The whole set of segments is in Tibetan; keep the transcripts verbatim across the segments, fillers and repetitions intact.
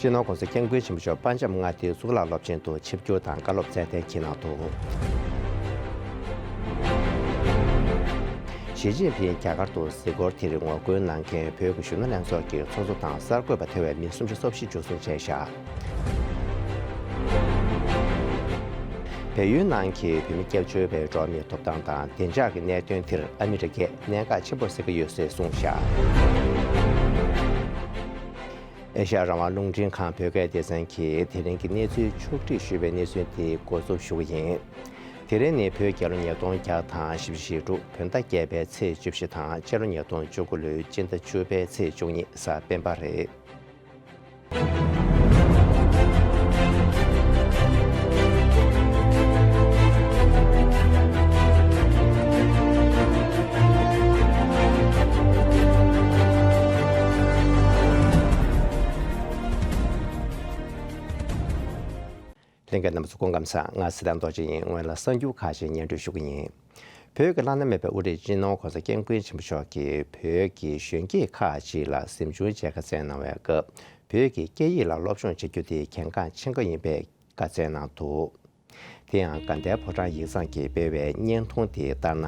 སྤྱི་ནོར་༸གོང་ས་༸སྐྱབས་མགོན་ཆེན་པོ་མཆོག་པཎ་ཆེན་ལྔ་སྡེའི་གཙུག་ལག་སློབ་ཆེན་དུ་ཆིབས་བསྒྱུར་དང་བཀའ་སློབ་སྩལ་གཏན་འཁེལ་གནང་འདུག། ཞི་ཅིན་ཕིང་རྒྱ་གར་དུ་གཟིགས་སྐོར་དེར་ངོ་རྒོལ་གནང་མཁན་བོད་ཀྱི་གཞོན་ནུ་ལྷན་ཚོགས་ཀྱི་ཚོགས་གཙོ་དང་གསར་འགོད་པ་ཐེ་བའི་མི་སུམ་ཅུ་སོ་བཞི་འཇུ་བཟུང་བྱས་བཞག། བལ་ཡུལ་ནང་གི་བོད་མི་སྐྱབས་བཅོལ་བའི་འགྲོ་བ་མིའི་ཐོབ་ཐང་དང་བདེ་འཇགས་ཀྱི་གནད་དོན་དེར་ཨ་མི་རི་ཀས་གནད་འགག་ཆེན་པོ་སེལ་གྱི་ཡོད་ཅེས་གསུངས་བཞག། ཨེ་ཤ་ཡ་རང་དབང་རླུང་འཕྲིན་ཁང་བོད་སྐད་སྡེ་ཚན་གྱིས་དེ་རིང་གི་གནས་ཚུལ་ཕྱོགས་བསྒྲིགས་ཞུས་པའི་གནས་ཚུལ་དེ་འགོ་འཛུགས་ཞུ་གི་ཡིན། དེ་རིང་ནི་བོད་རྒྱལ་ལོ་ཉིས་སྟོང་བརྒྱ་དང་བཞི་བཅུ་ཞེ་དྲུག་བོད་ཟླ་བརྒྱད་པའི་ཚེས་བཅུ་བཞི་དང་ཕྱི་ལོ་ཉིས་སྟོང་བཅུ་དགུ་ལོའི་སྤྱི་ཟླ་བཅུ་པའི་ཚེས་བཅུ་གཉིས་གཟའ་སྤེན་པ་རེད། ལྷན་རྒྱས་རྣམ་པ་ཚོ་སྐུ་ཁམས་བཟང་། ང་སི་ཏན་རྡོ་རྗེ་ཡིན། སྔོན་ལ་གསར་འགྱུར་ཁག་ཅིག་སྙན་སྒྲོན་ཞུ་གི་ཡིན། བོད་ཀྱི་བླ་ན་མེད་པའི་དབུ་ཁྲིད་སྤྱི་ནོར་༸གོང་ས་༸སྐྱབས་མགོན་ཆེན་པོ་མཆོག་གིས་བོད་ཀྱི་གཞོན་སྐྱེས་ཁག་ཅིག་ལ་གཟིམ་ཆུང་མཇལ་ཁ་བསྩལ་གནང་བའི་སྐབས། བོད་ཀྱི་སྐད་ཡིག་ལ་སློབ་སྦྱོང་བྱེད་རྒྱུ་དེ་གལ་འགངས་ཆེན་པོ་ཡིན་པའི་བཀའ་སྩལ་གནང་འདུག། དེ་ཡང་དགའ་ལྡན་ཕོ་བྲང་ཡིག་ཚང་གིས་སྤེལ་བའི་བརྙན་ཐུང་དེ་ལྟར་ན།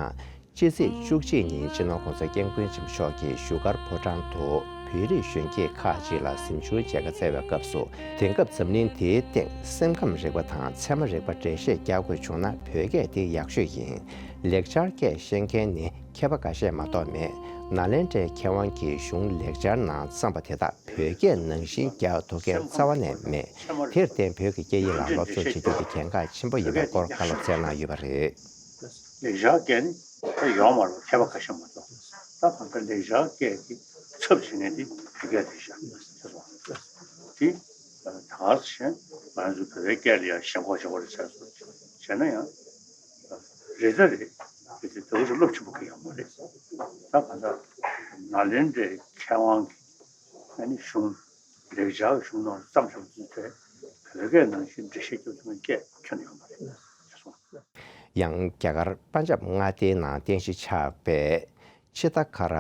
ཕྱི་ཚེས་བཅུ་གཅིག་ཉིན་སྤྱི་ནོར་༸གོང་ས་༸སྐྱབས་མགོན་ཆེན་པོ་མཆོག་གིས་བཞུགས་སྒར་ཕོ་བྲང་དུ་བོད་རིགས་གཞོན་སྐྱེས་ཁག་ཅིག་ལ་གཟིམ་ཆུང་མཇལ་ཁ་བསྩལ་བའི་སྐབས་སུ། དེང་སྐབས་འཛམ་གླིང་འདིའི་སྟེང་སེམས་ཁམས་རིག་པ་དང་ཚད་མ་རིག་པ་འགྲེལ་བཤད་རྒྱག་དགོས་བྱུང་ན་བོད་སྐད་དེ་ཡག་ཤོས་ཡིན། ལེགས་སྦྱར་སྐད་ཤེས་མཁན་ནི་མཁས་པ་འགའ་ཤས་མ་གཏོགས་མེད། ནཱ་ལེནྡྲའི་མཁས་དབང་གིས་གཞུང་ལེགས་སྦྱར་ནང་བརྩམས་པ་དེ་དག་བོད་སྐད་ནང་བཞིན་རྒྱག་ཐུབ་མཁན་རྩ་བ་ནས་མེད། དེར་བརྟེན་བོད་ཀྱི་སྐད་ཡིག་ལ་སློབ་སྦྱོང་བྱེད་རྒྱུ་དེ་གལ་འགངས་ཆེན་པོ་ཡིན་པའི་སྐོར་བཀའ་སློབ་སྩལ་གནང་ཡོད་པ་རེད། ལེགས་སྦྱར་སྐད་ནི་ད་ཡོད་མ་རེད། མཁས་པ་ཁ་ཤས་མ་གཏོགས། ད་གང་ལྟར་ལེགས་སྦྱར་སྐད་ཀྱི་ཚབ་བྱེད་མཁན་དེ་བོད་སྐད་རེད་ཤག་ཟེར་སོང་། དེ་ད་ག་ཟེ་བྱས་ང་ཚོ་བོད་པའི་སྐད་ལ་ཡང་ཞེན་ཁོག་བྱེད་དགོས་རེད་ཟེར་སོང་། བྱས་ན་ཡང་རེད་ད་རེད། དེ་དེ་འདྲ་ཞིག་སློབ་ཆེན་པོ་གི་ཡོད་མ་རེད། ད་གང་ལྟར་ནཱ་ལེནྡྲའི་མཁས་དབང་གིས་ཨ་ནི་གཞུང་ལེགས་སྦྱར་གཞུང་ནང་བརྩམས་བཞག་པ་དེ་བོད་སྐད་ནང་བཞིན་འགྲེལ་བཤད་རྒྱག་ཐུབ་མཁན་སྐད་ཁྱོན་ནས་ཡོད་མ་རེད་ཟེར་སོང་། ཡང་རྒྱ་གར་པན་ཇབ་མངའ་སྡེའི་ནང་རྟེན་གཞི་ཆགས་པའི་ཆི་ཏ་ཁ་ར་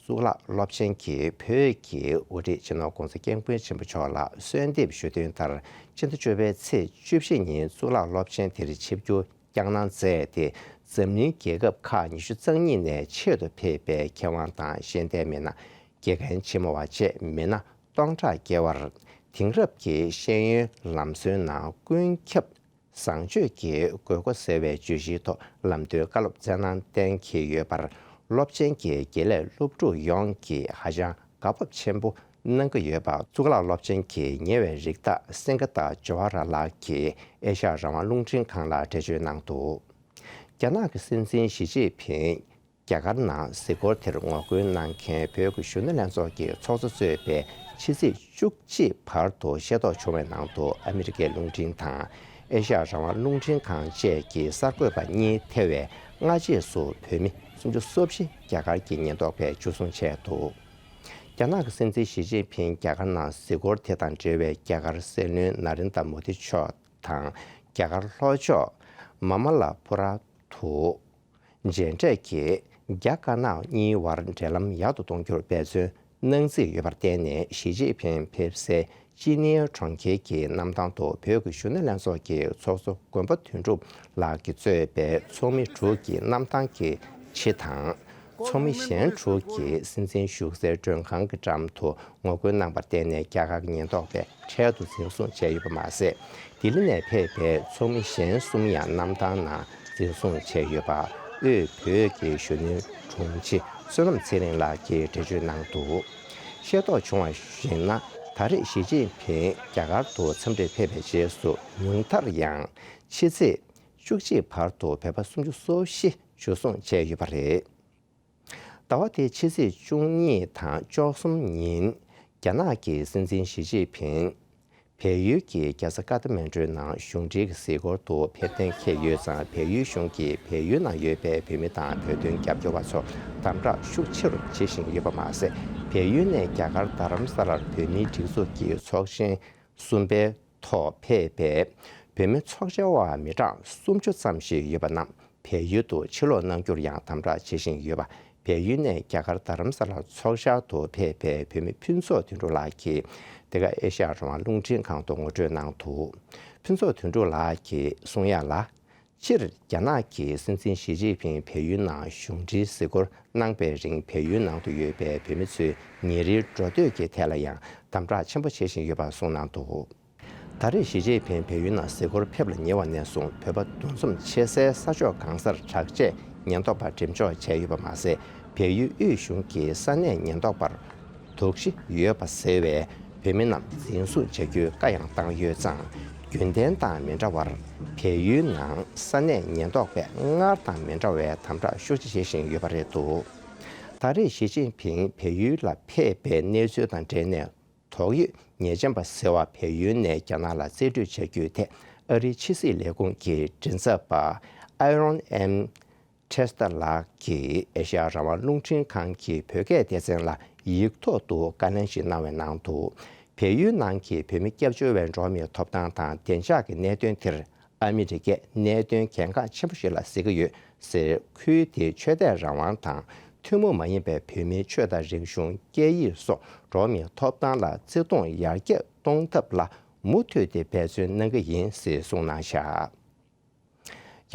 གཙུག་ལག་སློབ་ཆེན་གྱིས་བོད་ཀྱི་དབུ་ཁྲིད་སྤྱི་ནོར་༸གོང་ས་༸སྐྱབས་མགོན་ཆེན་པོ་མཆོག་ལ་གསོལ་འདེབས་ཞུ་དོན་ལྟར། སྤྱི་ཟླ་བཅུ་པའི་ཚེས་བཅུ་བཞི་ཉིན་གཙུག་ལག་སློབ་ཆེན་དེར་ཆིབས་བསྒྱུར་བསྐྱངས་གནང་མཛད་དེ། འཛམ་གླིང་རྒྱལ་ཁབ་ཁག་ཉི་ཤུ་རྩ་གཉིས་ནས་ཆེད་དུ་ཕེབས་པའི་མཁས་དབང་དང་ཤེས་ལྡན་མི་སྣ། དགེ་རྒན་ཆེན་མོ་བ་བཅས་མི་སྣ་སྟོང་ཕྲག་བརྒལ་བར། དེང་རབས་ཀྱི་ཤེས་ཡོན་ལམ་སྲོལ་ནང་ཀུན་ཁྱབ་བཟང་སྤྱོད་ཀྱི་དགོས་མཁོ་ཟེར་བའི་བརྗོད་གཞིའི་ཐོག་ལམ་སྟོན་བཀའ་སློབ་སྩལ་གནང་གཏན་འཁེལ་ཡོད་པར། སློབ་ཆེན་གྱི་དགེ་ལས་སློབ་ཕྲུག་ཡོངས་ཀྱིས་ཧ་ཅང་དགའ་སྤོབས་ཆེན་པོ་གནང་གི་ཡོད་པ། གཙུག་ལག་སློབ་ཆེན་གྱི་ཉེ་བའི་རིགས་བདག་སིང་ག་ཏ་ཇོ་ཧ་ར་ལགས་ཀྱིས་ཨེ་ཤ་ཡ་རང་དབང་རླུང་འཕྲིན་ཁང་ལ་འགྲེལ་བརྗོད་གནང་འདུག། རྒྱ་ནག་གི་སྲིད་འཛིན་ཞི་ཅིན་ཕིང་རྒྱ་གར་ནང་གཟིགས་སྐོར་དེར་ངོ་རྒོལ་གནང་མཁན་བོད་ཀྱི་གཞོན་ནུ་ལྷན་ཚོགས་ཀྱི་ཚོགས་གཙོ་གཙོས་པའི་ཕྱི་ཚེས་བཅུ་གཅིག་བར་དུ་ཤེས་རྟོགས་བྱུང་བའི་ནང་དུ། ཨ་མི་རི་ཀའི་རླུང་འཕྲིན་དང་ཨེ་ཤ་ཡ་རང་དབང་རླུང་འཕྲིན་ཁང་བཅས་ཀྱི་གསར་འགོད་པ་གཉིས་ཐེ་བའི་སྔ་རྗེས་སུ་བོད་མི་སུམ་ཅུ་སོ་བཞི་རྒྱ་གར་གྱི་ཉེན་རྟོག་པས་འཇུ་བཟུང་བྱས་འདུག། རྒྱ་ནག་གི་སྲིད་འཛིན་ཞི་ཅིན་ཕིང་རྒྱ་གར་ནང་གཟིགས་སྐོར་དེ་དང་འབྲེལ་བའི་རྒྱ་གར་སྲིད་བློན་ན་རིན་དྲ་མོ་དི་མཆོག་དང་རྒྱ་གར་ལྷོ་ཕྱོགས་མ་མ་ལ་པུ་ར་དུ་མཇལ་འཕྲད་ཀྱིས་རྒྱ་དཀར་ནག་གཉིས་བར་འབྲེལ་ལམ་ཡག་ཏུ་གཏོང་རྒྱུར་འབད་བརྩོན་གནང་རྩིས་ཡོད་པར་བརྟེན་ནས། ཞི་ཅིན་ཕིང་ཕེབས་སའི་ཅི་ནི་གྲོང་ཁྱེར་གྱི་གནམ་ཐང་དུ་བོད་ཀྱི་གཞོན་ནུ་ལྷན་ཚོགས་ཀྱི་ཚོགས་གཙོ་མགོན་པོ་དོན་གྲུབ་ལགས་ཀྱིས་གཙོས་པའི་ཚོགས་མི་དྲུག་གིས་གནམ་ཐང་གི་ཕྱི་དང་། ཚོགས་མི་གཞན་དྲུག་གིས་སྲིད་འཛིན་བཞུགས་སའི་མགྲོན་ཁང་གི་འགྲམ་དུ་ངོ་རྒོལ་གནང་བར་བརྟེན་ནས། རྒྱ་གར་གྱི་ཉེན་རྟོག་པས་འཕྲལ་དུ་འཛིན་བཟུང་བྱས་ཡོད་པ་མ་ཟད། ལྡི་ལི་ནས་ཕེབས་པའི་ཚོགས་མི་གཞན་གསུམ་ཡང་གནམ་ཐང་ནང་འཛིན་བཟུང་བྱས་ཡོད་པ། དབུས་བོད་ཀྱི་གཞོན་ནུའི་དྲུང་ཆེ་བསོད་ནམས་ཚེ་རིང་ལགས་ཀྱིས་འགྲེལ་བརྗོད་གནང་འདུག། ཤེས་རྟོགས་བྱུང་བར་གཞིགས་ན། ད་རེས་ཞི་ཅིན་ཕིང་རྒྱ་གར་དུ་འཚམས་འདྲིར་ཕེབས་པའི་རྗེས་སུ། ཉུང་མཐར་ཡང་ཕྱི་ཚེས་བཅུ་གཅིག་བར་དུ་བོད་པ་སུམ་ཅུ་སོ་བཞི་འཇུ་བཟུང་བྱས་ཡོད་པ་རེད། ཟླ་བ་འདིའི་ཕྱི་ཚེས་བཅུ་གཉིས་དང་བཅུ་གསུམ་ཉིན། རྒྱ་ནག་གི་སྲིད་འཛིན་ཞི་ཅིན་ཕིང་བལ་ཡུལ་གྱི་རྒྱལ་ས་ཀ་ཐ་མན་གྲུའི་ནང་གཞུང་འབྲེལ་གྱི་གཟིགས་སྐོར་དུ་ཕེབས་གཏན་འཁེལ་ཡོད་ཙང་། བལ་ཡུལ་གཞུང་གིས་བལ་ཡུལ་ནང་ཡོད་པའི་བོད་མི་དང་བོད་དོན་རྒྱབ་སྐྱོར་བ་ཚོར་དམ་དྲག་ཤུགས་ཆེ་རུ་བྱེད་བཞིན་ཡོད་པ་མ་ཟད། བལ་ཡུལ་ནས་རྒྱ་གར་རྡ་རམ་ས་ལར་བོད་མིའི་སྒྲིག་འཛུགས་ཀྱི་ཚོགས་ཆེན་གསུམ་པའི་ཐོག་ཕེབས་པའི་བོད་མི་ཚོགས་བཅར་བ་མི་གྲངས་སུམ་ཅུ་ཙམ་ཞིག་ཡོད་པ་རྣམས་བལ་ཡུལ་དུ་ཕྱིར་ལོག་གནང་རྒྱུར་ཡང་དམ་དྲག་བྱེད་བཞིན་ཡོད་པ་ བལ་ཡུལ་ནས་རྒྱ་གར་རྡ་རམ་ས་ལར་ཚོགས་ཞག་ཏུ་ཕེབས་པའི་བོད་མི་ཕུན་ཚོགས་དོན་གྲུབ་ལགས་ཀྱིས་འདི་ག་ཨེ་ཤ་ཡ་རང་དབང་རླུང་འཕྲིན་ཁང་དུ་ངོ་སྤྲོད་གནང་འདུག་ཕུན་ཚོགས་དོན་གྲུབ་ལགས་ཀྱིས་གསུང་ཡ་ལ། སྤྱིར་རྒྱ་ནག་གི་སྲིད་འཛིན་ཞི་ཅིན་ཕིང་བལ་ཡུལ་ནང་གཞུང་འབྲེལ་གཟིགས་སྐོར་གནང་པའི་རིང་། བལ་ཡུལ་ནང་དུ་ཡོད་པའི་བོད་མི་ཚོའི་ཉིན་རེའི་འགྲོ་སྡོད་ཀྱི་ཐད་ལ་ཡང་དམ་དྲག་ཆེན་པོ་བྱེད་བཞིན་ཡོད་པ་གསུངས་གནང་འདུག་ད་རེས་ཞི་ཅིན་ཕིང་བལ་ཡུལ་ནང་གཟིགས་སྐོར་ཕེབས་ལ་ཉེ་བ་ནས་བཟུང་། བོད་པ་འདུ་འཛོམས་ཆེ་སའི་ས་ཕྱོགས་གང་སར་དྲག་ཆས་ཉེན་རྟོག་པ་འགྲེམས་འཇོག་བྱས་ཡོད་པ་མ་ཟད། བལ་ཡུལ་དབུས་གཞུང་གི་ས་གནས་ཉེན་རྟོག་པར་དོགས་གཞི་ཡོད་པ་ཟེར་བས། བོད་མི་རྣམས་འཛིན་བཟུང་བྱ་རྒྱུའི་བཀའ་ཡང་བཏང་ཡོད་ཙང་། རྒྱུན་ལྡན་དང་མི་འདྲ་བར། བལ་ཡུལ་ནང་ས་གནས་ཉེན་རྟོག་པས་སྔར་དང་མི་འདྲ་བའི་དམ་དྲག་ཤུགས་ཆེ་བྱེད་བཞིན་ཡོད་པ་རེད་འདུག་ད་རེས་ཞི་ཅིན་ཕིང་བལ་ཡུལ་ལ་ཕེབས་པའི་གནས་ཚུལ་དང་འབྲེལ་ནས། དོགས་ཡོད་ཉེས་ཅན་པ་ཟེར་བ་བལ་ཡུལ་ནས་རྒྱ་ནག་ལ་རྩིས་སྤྲོད་བྱ་རྒྱུའི་ཐད། ཨ་རིའི་ཕྱི་སྲིད་ལས་ཁུངས་ཀྱི་མགྲིན་ཚབ་པ་Aaron M. Chester ལགས་ཀྱིས་ཨེ་ཤ་ཡ་རང་དབང་རླུང་འཕྲིན་ཁང་གི་བོད་སྐད་སྡེ་ཚན་ལ་ཡིག་ཐོག་ཏུ་བཀའ་ལན་ཞིག་གནང་བའི་ནང་དུ། བལ་ཡུལ་ནང་གི་བོད་མི་སྐྱབས་བཅོལ་བའི་འགྲོ་བ་མིའི་ཐོབ་ཐང་དང་བདེ་འཇགས་ཀྱི་གནད་དོན་དེར། ཨ་མི་རི་ཀས་གནད་དོན་གལ་འགངས་ཆེན་པོ་ཞིག་ལ་གཟིགས་ཀྱི་ཡོད་ཟེར། ཁུལ་དེའི་ཆོས་དད་རང་དབང་དང་། ཐུན་མོང་མ་ཡིན་པའི་བོད་མིའི་ཆོས་དང་རིག་གཞུང་། སྐད་ཡིག་སོགས་འགྲོ་བ་མིའི་ཐོབ་ཐང་ལ་བརྩི་མཐོང་ཡར་རྒྱས་གཏོང་ཐབས་ལ་མུ་མཐུད་དེ་འབད་བརྩོན་གནང་གི་ཡིན་ཟེར་གསུངས་གནང་བཞག་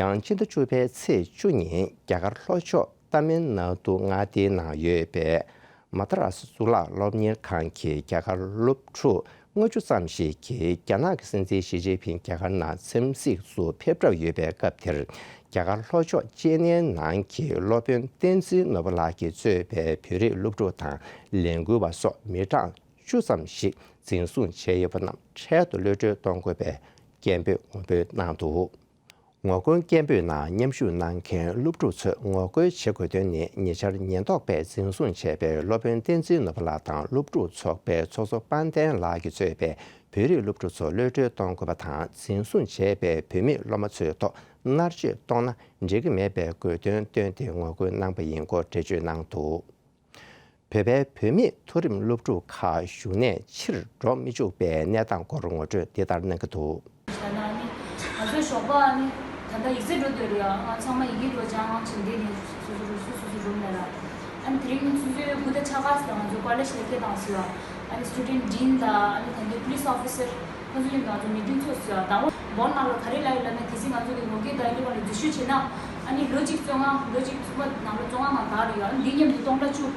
ཡང་ཕྱི་ཟླ་བཅུ་པའི་ཚེས་བཅུ་ཉིན་རྒྱ་གར་ལྷོ་ཕྱོགས་ཏཱ་མིལ་ནཱ་ཏུ་མངའ་སྡེའི་ནང་ཡོད་པའི་མ་དྲ་སི་གཙུག་ལག་སློབ་གཉེར་ཁང་གི་རྒྱ་གར་སློབ་ཕྲུག་ལྔ་བཅུ་ཙམ་ཞིག་གིས་རྒྱ་ནག་གི་སྲིད་འཛིན་ཞི་ཅིན་ཕིང་རྒྱ་གར་ནང་འཚམས་གཟིགས་སུ་ཕེབས་གྲབས་ཡོད་པའི་སྐབས་དེར། རྒྱ་གར་ལྷོ་ཕྱོགས་ཅེ་ནན་ནང་གི་སློབ་དཔོན་བསྟན་འཛིན་ནོར་བུ་ལགས་ཀྱིས་གཙོས་པའི་བོད་རིགས་སློབ་ཕྲུག་དང་ལས་འགུལ་བ་སོགས་མི་གྲངས་བཅུ་ཙམ་ཞིག་འཛིན་བཟུང་བྱས་ཡོད་པ་རྣམས་འཕྲལ་དུ་གློད་བཀྲོལ་གཏོང་དགོས་པའི་སྐད་འབོད་ངོ་སྤྲོད་གནང་འདུག་ངོ་རྒོལ་སྐད་འབོད་ནང་མཉམ་ཞུགས་གནང་མཁན་སློབ་ཕྲུག་ཚོས་ངོ་རྒོལ་བྱེད་དགོས་དོན་ནི། ཉེ་ཆར་ཉེན་རྟོག་པས་འཛིན་བཟུང་བྱས་པའི་སློབ་དཔོན་བསྟན་འཛིན་ནོར་བུ་ལགས་དང་སློབ་ཕྲུག་ཚོགས་པའི་ཚོགས་གཙོ་དཔལ་ལྡན་ལགས་ཀྱིས་གཙོས་པའི་བོད་རིགས་སློབ་ཕྲུག་ཚོ་གློད་བཀྲོལ་གཏོང་དགོས་པ་དང་། འཛིན་བཟུང་བྱས་པའི་བོད་མི་སློབ་མ་ཚོའི་ཐོག་མནར་གཅོད་གཏོང་ན་འགྲིག་གི་མེད་པའི་དགོས་འདུན་བཏོན་ཏེ་ངོ་རྒོལ་གནང་པ་ཡིན་སྐོར་འགྲེལ་བརྗོད་གནང་འདུག་བོད་པའི་བུད་མེད་མཐོ་རིམ་སློབ་ཕྲུག་ཁག་བཞུགས་གནས་ཕྱིར་འགྲོ་མི་བཅུག་པའི་གནས་སྟངས་སྐོར་ངོ་སྤྲོད་འདི་ལྟར་གནང་གི་འདུག་ད་ནི་ང་ཚོའི་ཞོགས་པ་ནི་ད་ལྟ་ཡིག་ཚད་འགྲོ་སྡོད་རེད་ཡ། ང་ཚང་མ་ཡི་གེ་འགྲོ་སྦྱང་ང་བྱེད་འདི་ནི་སོ་སོ་རུ་སོ་སོ་སོ་རུམ་ནས་ར། ཨ་ནི་དེ་རིང་སོ་སོའི་སྐུ་ཟླ་ཆ་ག་ས་ང་ཚོ་ཀོ་ལེཇ་ལ་སྐད་བཏང་སོང་ཡ། ཨ་ནི་སི་ཊུ་ཌེན་ཊི་ཌིན་དང་ཨ་ནི་ད་ལྟའི་པུ་ལིས་ཨོ་ཕི་སར་ཁོང་ཚོ་ཡིན་ང་ཚོ་མི་ཊིང་ཚོགས་སོང་ཡ། དང་པོ་བོར་ནང་ལ་ག་རེ་ལབ་ཡོད་ལབ་ན། དེ་ཚེ་ང་ཚོ་གི་ངོ་རྒོལ་དང་ལུགས་ལ་འཛུལ་ཞུགས་བྱེད་ན་ཨ་ནི་ལོ་གཅིག་བཙོན་ཁང་། ལོ་གཅིག་ཚུགས་པ་ནང་ལོ་བཙོན་ཁང་ནང་བདག་རེད་ཡ། ཨ་ནི་འདི་མཉམ་དུ་སྟོང་ཕྲག་བཅུ།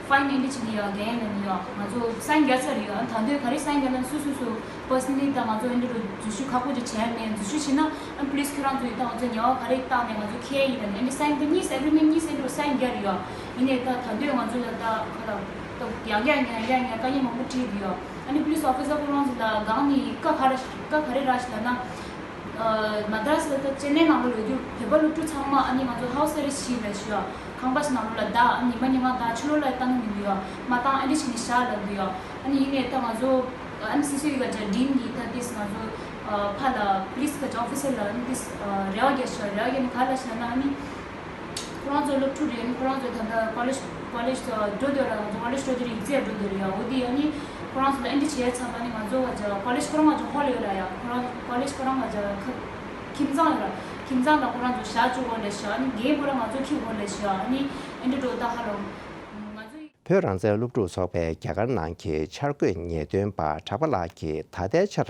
ཕའིན་ཨེ་འདྲ་བྱེད་ནི་ཡོད། འགན་ལེན་ནི་ཡོད། ང་ཚོ་སའིན་རྒྱག་ཚར་ཡོད། ད་དུང་ག་རེ་སའིན་རྒྱག་ན་སུ་སུ་སུ་པར་སོ་ནལ་ལི་དང་ང་ཚོ་ཨེ་འདྲ་རུ་འཛུལ་ཞུགས་ཁག་པོ་ཅིག་བྱས་ནས་འཛུལ་ཞུགས་བྱེད་ན་ཨ་པུ་ལིས་ཁྱོད་རང་ཚོ་ཡིན་ད་ང་ཚོ་ཉེས་པ་ག་རེ་བཏང་ནས་ང་ཚོ་ཁྱེར་ཡིན་ལབ་ནས་ཨེ་འདྲ་སའིན་ད་གཉིས་ཨེག་རི་མེན་ཊི་གཉིས་ཨེ་འདྲ་སའིན་རྒྱག་རེད་ཡོད། ཡིན་ནའི་ད་ད་དུང་ང་ཚོ་ལ་ད་ག་ལ་ད་ཡང་བསྐྱར་ཡང་བསྐྱར་ཡང་བསྐྱར་དཀའ་ངལ་མང་པོ་འཕྲད་ཀྱི་ཡོད། ཨ་ནི་པུ་ལིས་ཨོ་ཕི་སར་ཁོ་རང་ཚོ་ལ་སྒང་ནས་བཀའ་ག་རེ་བཀའ་ག་རེ་རག་ཞིག་ལབ་ན། མ་དྲ་སི་ད་ཅེ་ནའི་ནང་ལོགས་ཡོད་དུས་བོད་པ་སློབ་ཕྲུག་ཚང་མ་ཨ་ནི་ང་ཚོ་ཧའུ་སི་ཨེ་རེ་སི་ཊི་བྱས་ཞུ་ཡ། ཁང་པ་ཞིག་ནང་ལོགས་ལ་བསྡད། ཨ་ནི་ཉི་མ་ཉི་མ་བསྡད། ཕྱི་ལོགས་ལ་བཏང་གི་མི་འདུག་ཡ། མ་བཏང་ཨེ་འདྲ་བྱས་ནས་བཞག་ལབ་འདུག་ཡ། ཨ་ནི་ཡིན་ནའི་ད་ང་ཚོ་ཨེམ་སི་སི་ཡི་ག་ཅག་ཌིན་གྱིས་ད་ཏིས་ང་ཚོ་ཕ་ལ་པུ་ལིས་ག་ཅག་ཨོ་ཕི་སར་ལ་ཨ་ནི་ཏིས་རེ་བ་རྒྱག་ཞུ་ཡ། རེ་བ་རྒྱག་ནི་ག་ལ་ཞུ་ན་ཨ་ནི། ཁོ་རང་ཚོ་སློབ་ཕྲུག་རེད། ཁོ་རང་ཚོ་ད་ལྟ་ཀོ་ལེཇ་ཀོ་ལེཇ་ཚོ་འགྲོ་འདོད་ར། ང་ཚོ་ཀོ་ལེཇ་འགྲོ་འདོད་རེད་ཡ། འོ་དེ་ཨ་ནི་ཁོ་རང་ཚོ་ལ་ཨེ་འདྲ་བྱས་ཚར་བ་ནི་ང་ཚོ་བ་ཅག་ཀོ་ལེཇ་ཁོ་རང་བ་ཅག་ཧོལ་ཡོད་ར་ཡ། ཁོ་རང་ཀོ་ལེཇ་ཁོ་རང་བ་ཅག་ཁ་ཁྱིམ་ཚང་ཡོད་ར། ཁྱིམ་ཚང་ལ་ཁོ་རང་ཚོ་བཞག་བཅུག་དགོས་རེད་ཤག་ཨ་ནི་རྒན་ཁོ་རང་ང་ཚོ་འཁྱེར་དགོས་རེད་ཤག་ཨ་ནི་ཨེ་འདྲ་འགྲོ་ད་ཧ་ལོ་ང་ཚོ། བོད་རང་བཙན་སློབ་ཕྲུག་ཚོགས་པས་རྒྱ་གར་ནང་གི་འཆར་འགོད་ཉེས་དོན་པ་གྲགས་པ་ལགས་ཀྱིས་ད་ལྟའི་ཆར་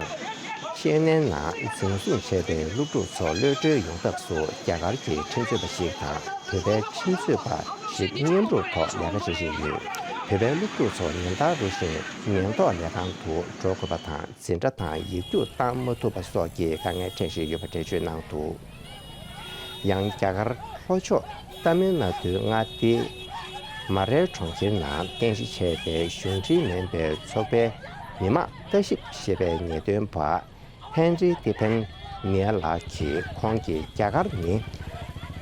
ཅེ་ནན་ནང་འཛིན་བཟུང་བྱས་པའི་སློབ་ཕྲུག་ཚོ་གློད་བཀྲོལ་ཡོང་ཐབས་སུ་རྒྱ་གར་གྱི་ཁྲིམས་རྩོད་པ་ཞིག་དང་བོད་པའི་ཁྲིམས་རྩོད་པ་ཞིག་མཉམ་རུབ་ཐོག་ལས་ཀ་བྱེད་བཞིན་ཡོད། བོད་པའི་སློབ་ཕྲུག་ཚོ་ཉིན་ལྟར་རེ་བཞིན་ཉེན་རྟོག་ལས་ཁང་དུ་འགྲོ་དགོས་པ་དང་། འཛིན་གྲྭ་དང་ཡིག་རྒྱུགས་བཏང་མ་ཐུབ་པ་སོགས་ཀྱི་དཀའ་ངལ་འཕྲད་བཞིན་ཡོད་པ་འགྲེལ་བརྗོད་གནང་འདུག་ཡང་རྒྱ་གར་ལྷོ་ཕྱོགས་ཏཱ་མིལ་ནཱ་ཏུའི་མངའ་སྡེའི་མ་རའི་གྲོང་ཁྱེར་ནང་རྟེན་གཞི་བྱས་པའི་གཞུང་འབྲེལ་མིན་པའི་ཚོགས་པའི་མི་དམངས་ལྟ་ཞིབ་ཞེས་པའི་ཉེས་དོན་པ་ཧན་རི་ཏི་ཕན་ནེ་ལགས་ཀྱིས། ཁོང་གིས་རྒྱ་གར་ནི་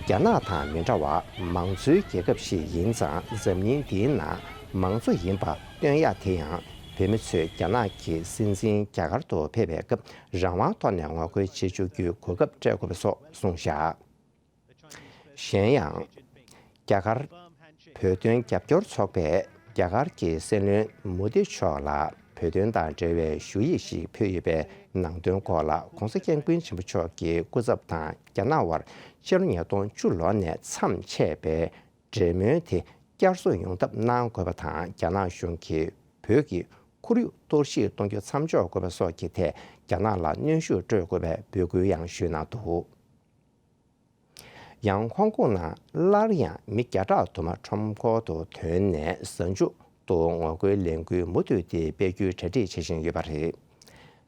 རྒྱ་ནག་དང་མི་འདྲ་བར་མང་གཙོའི་རྒྱལ་ཁབ་ཞིག་ཡིན་ཙང་། འཛམ་གླིང་འདིའི་ནང་མང་གཙོ་ཡིན་པ་སྟོན་ཡ་དེ་ཡང་། བོད་མི་ཚོས་རྒྱ་ནག་གི་སྲིད་འཛིན་རྒྱ་གར་དུ་ཕེབས་པའི་སྐབས་རང་དབང་ཐོག་ནས་ངོ་རྒོལ་བྱེད་བཅུག་རྒྱུའི་གོ་སྐབས་སྤྲད་དགོས་པ་སོགས་གསུངས་བཞག་གཞན་ཡང་། རྒྱ་གར་བོད་དོན་རྒྱབ་སྐྱོར་ཚོགས་པས་རྒྱ་གར་གྱི་སྲིད་བློན་མོ་དི་མཆོག་ལ་བོད་དོན་དང་འབྲེལ་བའི་ཞུ་ཡིག་ཞིག་ཕུལ་ཡོད་པའི་ནང་དོན་སྐོར་ལ། ༸གོང་ས་༸སྐྱབས་མགོན་ཆེན་པོ་མཆོག་གི་སྐུ་ཚབ་དང་རྒྱ་ནག་དབར་ཕྱི་ལོ་ཉིས་སྟོང་བཅུ་ལོ་ནས་མཚམས་ཆད་པའི་འབྲེལ་མོལ་དེ་ བསྐྱར་གསོ་ཡོང་ཐབས་གནང་དགོས་པ་དང་། རྒྱ་ནག་གཞུང་གིས་བོད་ཀྱི་ཁོར་ཡུག་གཏོར་བཤིག་གཏོང་རྒྱུ་མཚམས་འཇོག་དགོས་པ་སོགས་ཀྱི་ཐད་རྒྱ་ནག་ལ་གནོན་ཤུགས་སྤྲོད་དགོས་པའི་འབོད་སྐུལ་ཡང་ཞུས་གནང་འདུག། ཡང་ཧོང་ཀོང་ནང་སླར་ཡང་མི་བརྒྱ་ཕྲག་དུ་མ་ཁྲོམ་སྐོར་དུ་ཐོན་ནས་གཟའ་མཇུག་ཏུ་ངོ་རྒོལ་ལས་འགུལ་མུ་མཐུད་དེ་སྤེལ་རྒྱུའི་གྲ་སྒྲིག་བྱེད་བཞིན་ཡོད་པ་རེད།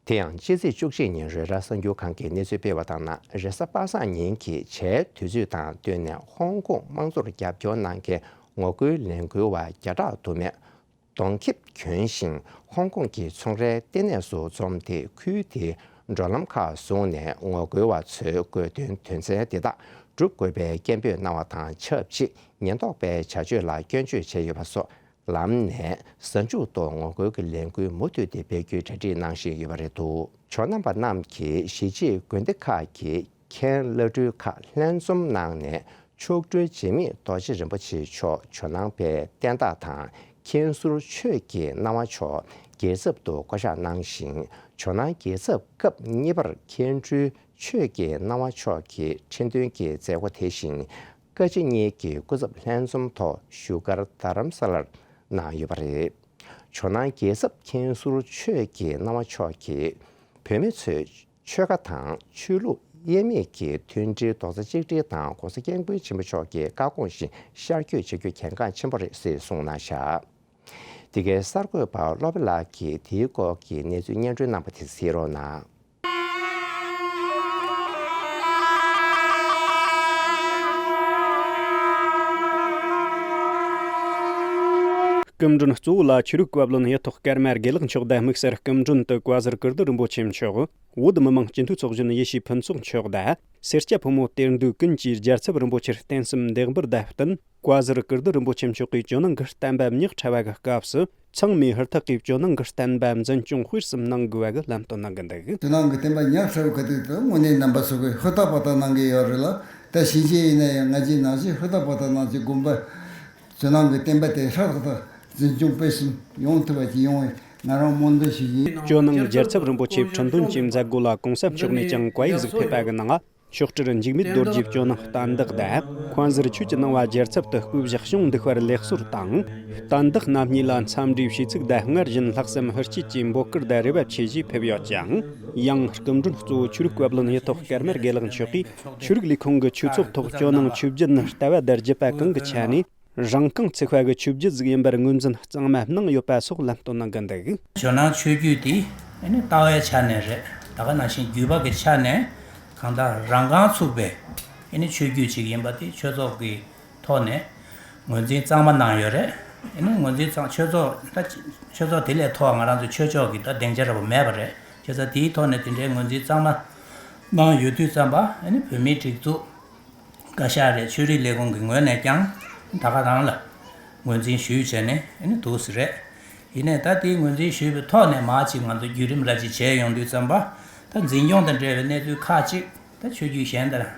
དེ་ཡང་ཕྱི་ཚེས་བཅུ་གཅིག་ཉིན་རོའི་ཊར་གསར་འགྱུར་ཁང་གིས་གནས་ཚུལ་སྤེལ་བ་ལྟར་ན། རེས་གཟའ་པ་སངས་ཉིན་གྱི་ཇའི་དུས་ཚོད་དང་བསྟུན་ནས་ཧོང་ཀོང་དམངས་གཙོར་རྒྱབ་སྐྱོར་གནང་མཁན་ངོ་རྒོལ་ལས་འགུལ་བ་བརྒྱ་ཕྲག་དུ་མས་གདོང་ཁེབས་གྱོན་ཞིང་ཧོང་ཀོང་གི་ཚོང་རའི་ལྟེ་གནས་སུ་འཛོམས་ཏེ། ཁུལ་དེའི་འགྲོ་ལམ་ཁག་བཟུང་ནས་ངོ་རྒོལ་བ་ཚོའི་དགོས་འདུན་དོན་ཚན་དེ་དག་སྒྲུབ་དགོས་པའི་སྐད་འབོད་གནང་བ་དང་ཆབས་ཅིག་ཉེན་རྟོག་པའི་བྱ་སྤྱོད་ལ་སྐྱོན་བརྗོད་བྱས་ཡོད་པ་སོགས། ལམ་ནས་གཟའ་མཇུག་ཏུ་ངོ་རྒོལ་གྱི་ལས་འགུལ་མུ་མཐུད་དེ་སྤེལ་རྒྱུའི་གྲ་སྒྲིག་གནང་བཞིན་ཡོད་པ་རེད་འདུག། ཇོ་ནང་པ་རྣམས་ཀྱིས་གཞིས་བྱེས་དགོན་སྡེ་ཁག་གི་མཁན་བླ་སྤྲུལ་ཁག་ལྷན་འཛོམས་གནང་ནས། མཆོག་སྤྲུལ་འཇིགས་མེད་རྡོ་རྗེ་རིན་པོ་ཆེ་མཆོག་ཇོ་ནང་པའི་བསྟན་བདག་དང་། མཁན་ཟུར་ཆོས་ཀྱི་སྣང་བ་མཆོག་རྒྱལ་ཚབ་ཏུ་བསྐོ་གཞག་གནང་ཞིང་། ཇོ་ནང་རྒྱལ་ཚབ་སྐབས་གཉིས་པར་མཁན་སྤྲུལ་ཆོས་ཀྱི་སྣང་བ་མཆོག་གིས་ཁྲི་འདོན་གྱི་མཛད་སྒོ་དེ་བཞིན། བཀའ་སྤྱི་གཉིས་ཀྱི་སྐུ་ཚབ་ལྷན་འཛོམས་ཐོག་བཞུགས་སྒར་རྡ་རམ་ས་ལར་གནང་ཡོད་པ་རེད། ཇོ་ནང་རྒྱལ་ཚབ་མཁན་ཟུར་ཆོས་ཀྱི་སྣང་བ་མཆོག་གིས་བོད་མི་ཚོས་ཆོལ་ཁ་དང་ཆོས་ལུགས་དབྱེར་མེད་ཀྱི་མཐུན་སྒྲིལ་རྡོག་རྩ་གཅིག་སྒྲིལ་དང་། ༸གོང་ས་༸སྐྱབས་མགོན་ཆེན་པོ་མཆོག་གི་བཀའ་དགོངས་བཞིན་ཤར་བསྐྱོད་བྱ་རྒྱུ་གལ་འགངས་ཆེན་པོ་རེད་ཟེར་གསུངས་གནང་བཞག། འདི་གའི་གསར་འགོད་པ་བློ་དཔེ་ལགས་ཀྱིས་དེའི་སྐོར་གྱི་གནས་ཚུལ་སྙན་སྒྲོན་གནང་བ་དེ་གཟིགས་རོགས་གནང་། སྐུ་མགྲོན་གཙོ་བོ་ལ་ཆོས་རིག་བཀའ་བློན་ཡིད་ཐོག་ཀརྨ་དགེ་ལེགས་མཆོག་དང་། དམིགས་བསལ་སྐུ་མགྲོན་དུ་བཀའ་ཟུར་ཀིརྟི་རིན་པོ་ཆེ་མཆོག། བོད་མི་མང་སྤྱི་འཐུས་ཚོགས་གཞོན་ཡེ་ཤེས་ཕུན་ཚོགས་མཆོག་དང་། སེར་སྐྱ་ཕོ་མོ་གཏེར་འདོན་ཀུན་གྱིས་རྒྱལ་ཚབ་རིན་པོ་ཆེར་རྟེན་གསུམ་འདེགས་འབུལ་དང་བསྟུན། བཀའ་ཟུར་ཀིརྟི་རིན་པོ་ཆེ་མཆོག་གིས་ཇོ་ནང་གི་བསྟན་པ་ཉག་ཕྲ་བ་གི་སྐབས་སུ། ཚང་མས་ཧུར་ཐག་གིས་ཇོ་ནང་གི་བསྟན་པ་འཛིན་སྐྱོང་སྤེལ་གསུམ་གནང་དགོས་པ་གི་ལམ་སྟོན་གནང་གི་འདུག། ཇོ་ནང་གི་བསྟན་པ་ཉག་ཕྲ་བའི་ཁ་ཐུག་ཏུ་དངོས་གནས་རྣམ་པ་ཚོ་གིས་ཧུར་ཐག་པ་ཐག་གནང་གི་ཡོད་རེད་ལ། ད་ཕྱིན་ཆད་ཡིན་ན་ཡང་ང་ཚོས་ནང་བཞིན་ཧུར་ཐག་པ་ཐག་གནང་ཚེ། དགོན་པ་ཇོ་ནང་གི་བསྟན་པ་དེ་ཧྲག་ཐག་ཐག་འཛིན་སྐྱོང་སྤེལ་གསུམ་ཡོང་ཐུབ་པ་ཅིག་ཡོང་བའི་ང་རང་སྨོན་འདུན་ཞུ་གི་ཡིན། ཇོ་ནང་རྒྱལ་ཚབ་རིན་པོ་ཆེ་ཁྲི་འདོན་གྱི་མཛད་སྒོ་ལ་གོང་ས་མཆོག་ནས་ཀྱང་བཀའ་ཡིག་ཟིག་ཕེབས་པ་གི་ནང་། མཆོག་སྤྲུལ་འཇིགས་མེད་རྡོ་རྗེས་ཇོ་ནང་བསྟན་བདག་དང་། མཁན་ཟུར་ཆོས་ཀྱི་སྣང་བ་རྒྱལ་ཚབ་ཏུ་སྐུ་བཞུགས་ཤིང་། འདུག་པར་ལེགས་གསོལ་དང་། བསྟན་བདག་རྣམ་གཉིས་ལ་འཚམས་འདྲིའི་ཞུས་ཚིག་དང་། སྔར་བཞིན་ལྷག་བསམ་ཧུར་སྐྱེད་ཀྱི་འབོད་སྐུལ་དང་རེ་བ་ཆེ་བཞེས་ཕེབས་ཡོད་ཅིང་། ཡང་སྐུ་མགྲོན་གཙོ་བོ་ཆོས་རིག་བཀའ་བློན་ཡིད་ཐོག་ཀརྨ་དགེ་ལེགས་མཆོག་གིས། ཆོས་རིག་ལས་ཁུངས་ཀྱི་ཆོས་ཚོགས་ཐོག་ཇོ་ནང་ཆོས་བརྒྱུད་ནི་ལྟ་བ་དང་རྒྱུད་པ་གང་གི་ཆ་ནས། རང་རྐང་ཚུགས་པ་གི་ཆོས་བརྒྱུད་ཟིག་ཡིན་པར་ངོས་འཛིན་གཙང་མ་གནང་ཡོད་པ་སོགས་ལམ་སྟོན་གནང་གི་འདུག། ཇོ་ནང་ཆོས་བརྒྱུད་དེ་ཨ་ནི་ལྟ་བའི་ཆ་ནས་རེད། ད་ག་ནང་བཞིན་བརྒྱུད་པ་གི་ཆ་ནས་གང་ལྟར་རང་རྐང་ཚུགས་པའི་ཨ་ནི་ཆོས་བརྒྱུད་ཅིག་ཡིན་པ་དེ་ཆོས་ཚོགས་ཀྱི་ཐོག་ནས་ངོས་འཛིན་གཙང་མ་གནང་ཡོད་རེད། ཨ་ནི་ངོས་འཛིན་གཙང་ཆོས་ཚོགས་ད་ཆོས་ཚོགས་དེ་ལས་མཐོ་བ་ང་རང་ཚོ་ཆོས་ཕྱོགས་ཀྱི་ད་སྡིངས་ཆ་འདྲ་པོ་མེད་པ་རེད། བྱས་ཙང་དེའི་ཐོག་ནས་དེ་འདྲའི་ངོས་འཛིན་གཙང་མ་གནང་ཡོད་དུས་ཙམ་པ་ཨ་ནི་བོད་མིའི་སྒྲིག་འཛུགས། བཀའ་ཤག་རེད། ཆོས་རིག་ལས་ཁུངས་ཀྱི་ངོས་ནས་ཀྱང་ད་ག་རང་ལ་ངོས་འཛིན་ཞུས་བྱས་ནས་ཨ་ནི་འདུག་སེ་རེད། ཡིན་ནའི་ད་དེའི་ངོས་འཛིན་ཞུས་པའི་ཐོག་ནས་མར་ཅིག་ང་ཚོ་བརྒྱུད་རིམ་ར་ཅིག་བྱས་ཡོང་དུས་ཙམ་པ། ད་འཛིན་སྐྱོང་དང་འབྲེལ་བའི་གནས་ཚུལ་ཁག་ཅིག་ད་ཆོས་བརྒྱུད་གཞན་དང་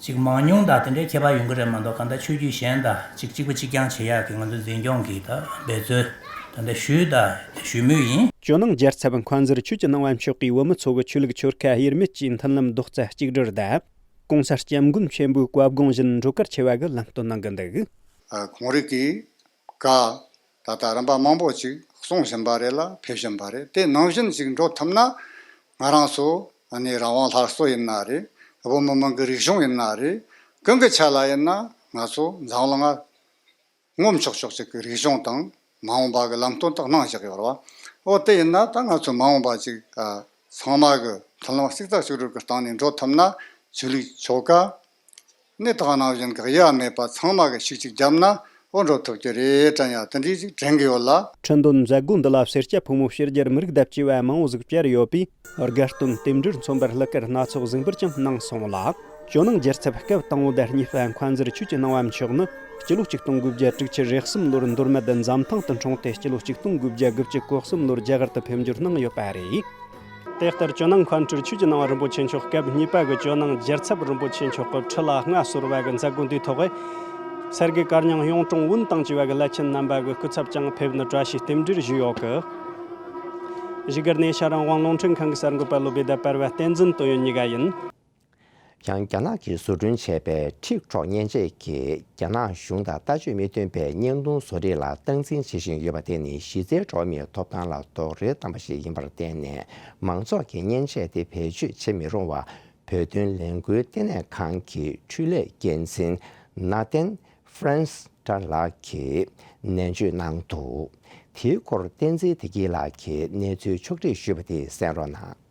ཅིག་མང་ཉུང་དང་དེ་འདྲའི་ཁྱད་པར་ཡོང་གི་རེད་མ་གཏོགས། གང་ལྟར་ཆོས་བརྒྱུད་གཞན་དང་ཅིག་གཅིག་པ་གཅིག་རྐྱང་བྱེད་ཡག་གི་ང་ཚོ་འཛིན་སྐྱོང་གི་ད་འབད་རྩོལ་ད་ལྟ་ཞུས་དང་ཞུ་མུས་ཡིན། ཇོ་ནང་རྒྱལ་ཚབ་མཁན་ཟུར་ཆོས་ཀྱི་སྣང་བ་མཆོག་གིས་བོད་མི་ཚོ་གི་ཆོས་ལུགས་ཆོལ་ཁ་དབྱེར་མེད་ཀྱི་མཐུན་ལམ་རྡོག་རྩ་གཅིག་སྒྲིལ་དང་། གོང་ས་སྐྱབས་མགོན་ཆེན་པོའི་བཀའ་དགོངས་བཞིན་འགྲོ་གར་ཆེ་བ་གི་ལམ་སྟོན་གནང་གི་འདུག། ཨ། ཁོང་རིགས་ཀྱིས་བཀའ་ད་ལྟ་རིམ་པ་མང་པོ་ཅིག་གསུང་བཞིན་པ་རེད་ལ་ཕེབས་བཞིན་པ་རེད། དེ་ནང་བཞིན་ཅིག་འགྲོ་ཐུབ་ན། ང་རང་ཚོ་ཨ་ནི་རང་དབང་སླར་གསོ་ཡིན་ན་རེད། བོད་མི་མང་གི་རིག་གཞུང་ཡིན་ན་རེད། གང་གི་ཆ་ལ་ཡིན་ན་ང་ཚོ་འཛམ་གླིང་ང་ངོམ་ཆོག་ཆོག་ཅིག་གི་རིག་གཞུང་དང་མ་འོངས་པ་གི་ལམ་སྟོན་དག་གནང་བཞག་ཡོད་རེད་བ། འོ་དེ་ཡིན་ན་ད་ང་ཚོ་མ་འོངས་པ་ཅིག་ཨ། ཚང་མ་གི་མཐུན་ལམ་གཅིག་རྩ་གཅིག་སྒྲིལ་གི་སྟེང་ནས་འགྲོ་ཐུབ་ན། ཆོས་ལུགས་ཆོལ་ཁ་ནི་དེ་ག་ནང་བཞིན་གི་དབྱེ་བ་མེད་པ་ཚང་མ་གི་ཤུགས་གཅིག་བརྒྱབ་ན་འོ་འགྲོ་ཐུབ་ཀྱི་རེད་དྲན་ཡ་དེ་འདྲའི་ཅིག་དྲན་གི་ཡོད་ལ། ཁྲི་འདོན་མཛད་སྒོ་འདི་ལ་སེར་སྐྱ་ཕོ་མོ་ཕྱི་རྒྱལ་མི་རིགས་དང་བཅས་པ་མང་བོ་ཟིག་བཅར་ཡོད་པས། དགའ་སྟོན་རྟེན་འབྲེལ་མཚོན་པར་གླུ་གར་སྣ་ཚོགས་གཟིགས་འབུལ་ཀྱང་གནང་སོང་ལ། ཇོ་ནང་རྒྱལ་ཚབ་སྐབས་དང་པོ་དང་གཉིས་པ་མཁན་ཟུར་ཆོས་ཀྱི་སྣང་བ་མཆོག་ནི་སྤྱི་ལོ་ཆིག་སྟོང་དགུ་བརྒྱ་དྲུག་ཅུ་རེ་གསུམ་ལོར་མདོ་སྨད་འཛམ་ཐང་དུ་འཁྲུངས་ཏེ། སྤྱི་ལོ་ཆིག་སྟོང་དགུ་བརྒྱ་དགུ་བཅུ་གོ་གསུམ་ལོར་རྒྱ་གར་དུ་ཕེབས་འབྱོར་གནང་ཡོད་པ་རེད། དེ་ལྟར་ཇོ་ནང་མཁན་སྤྲུལ་ཆོས་ཀྱི་སྣང་བ་རིན་པོ་ཆེ་མཆོག་སྐབས་གཉིས་པ་གི་ཇོ་ནང་རྒྱལ་ཚབ་རིན་པོ་ཆེ་མཆོག་གི་ཁྲི་ལ་མངའ་གསོལ་བ་གི་མཛད་སྒོ་འདིའི་ཐོག་སེར་དགེ་དཀར་ཉང་གཡུང་དྲུང་བོན་དང་བཅས་པ་གི་བླ་ཆེན་རྣམ་པ་གི་སྐུ་ཚབ་ཀྱང་ཕེབས་ནས་བཀྲ་ཤིས་རྟེན་འབྲེལ་ཞུས་ཡོད་གི། བཞུགས་སྒར་ནས་ཤར་རང་དབང་རླུང་འཕྲིན་ཁང་གི་གསར་འགོད་པ་བློ་བྷེ་དང་པར་བ་བསྟན་འཛིན་དོན་ཡོད་གཉིས་ཀ་ཡིན། ཡང་རྒྱ་ནག་གིས་བཟོ་སྐྲུན་བྱས་པའི་ཊིག་ཊོག་མཉེན་ཆས་ཀྱིས་རྒྱ་ནག་གཞུང་དང་ལྟ་སྤྱོད་མི་མཐུན་པའི་བརྙན་ཐུང་བཟོ་སྒྲིག་ལ་སྟངས་འཛིན་བྱེད་བཞིན་ཡོད་པ་དེ་ནི་གཞི་རྩའི་འགྲོ་བ་མིའི་ཐོབ་ཐང་ལ་རྡོག་རོལ་བཏང་པ་ཞིག་ཡིན་པར་བརྟེན་ནས། མང་ཚོགས་ཀྱིས་མཉེན་ཆས་དེ་བེད་སྤྱོད་བྱེད་མི་རུང་བ། བོད་དོན་ལས་འགུལ་ལྟེ་གནས་ཁང་གི་འཕྲུལ་ལས་འགན་འཛིན་ནཱ་ཐན་ཧྥ་རན་སི་ཏྲ་ལགས་ཀྱིས་ནན་བརྗོད་གནང་འདུག་དེའི་སྐོར་བསྟན་འཛིན་བདེ་སྐྱིད་ལགས་ཀྱིས་གནས་ཚུལ་ཕྱོགས་སྒྲིག་ཞུས་པ་དེ་གསན་རོགས་གནང་།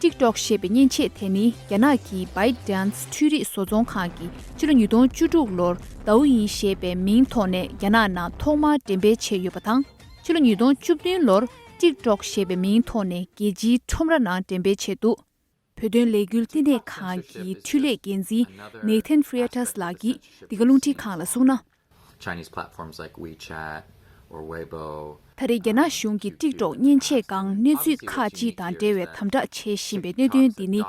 ཊིག་ཊོག་ཞེས་པའི་མཉེན་ཆས་དེ་ནི་རྒྱ་ནག་གི་བྷའི་ཏཱན་སི་འཕྲུལ་རིག་བཟོ་ཚོང་ཁང་གིས་ཕྱི་ལོ་ཉིས་སྟོང་བཅུ་དྲུག་ལོར་ཏའོ་ཡིན་ཞེས་པའི་མིང་ཐོག་ནས་རྒྱ་ནག་ནང་ཐོག་མར་འགྲེམས་སྤེལ་བྱས་ཡོད་པ་དང་། ཕྱི་ལོ་ཉིས་སྟོང་བཅུ་བདུན་ལོར་ཊིག་ཊོག་ཞེས་པའི་མིང་ཐོག་ནས་རྒྱལ་སྤྱིའི་ཁྲོམ་ར་ནང་འགྲེམས་སྤེལ་བྱས་འདུག་བོད་དོན་ལས་འགུལ་ལྟེ་གནས་ཁང་གི་འཕྲུལ་ལས་འགན་འཛིན་ནེ་ཐན་ཧྥི་རི་ཡ་ཏཱས་ལགས་ཀྱིས་འདི་ག་རླུང་འཕྲིན་ཁང་ལ་གསུངས་ན། Chinese platforms like WeChat or Weibo. ད་རེས་རྒྱ་ནག་གཞུང་གིས་ཊིག་ཊོག་མཉེན་ཆས་སྒང་གནས་ཚུལ་ཁག་ཅིག་དང་འབྲེལ་བའི་དམ་དྲག་བྱེད་བཞིན་པའི་གནད་དོན་འདི་ནི།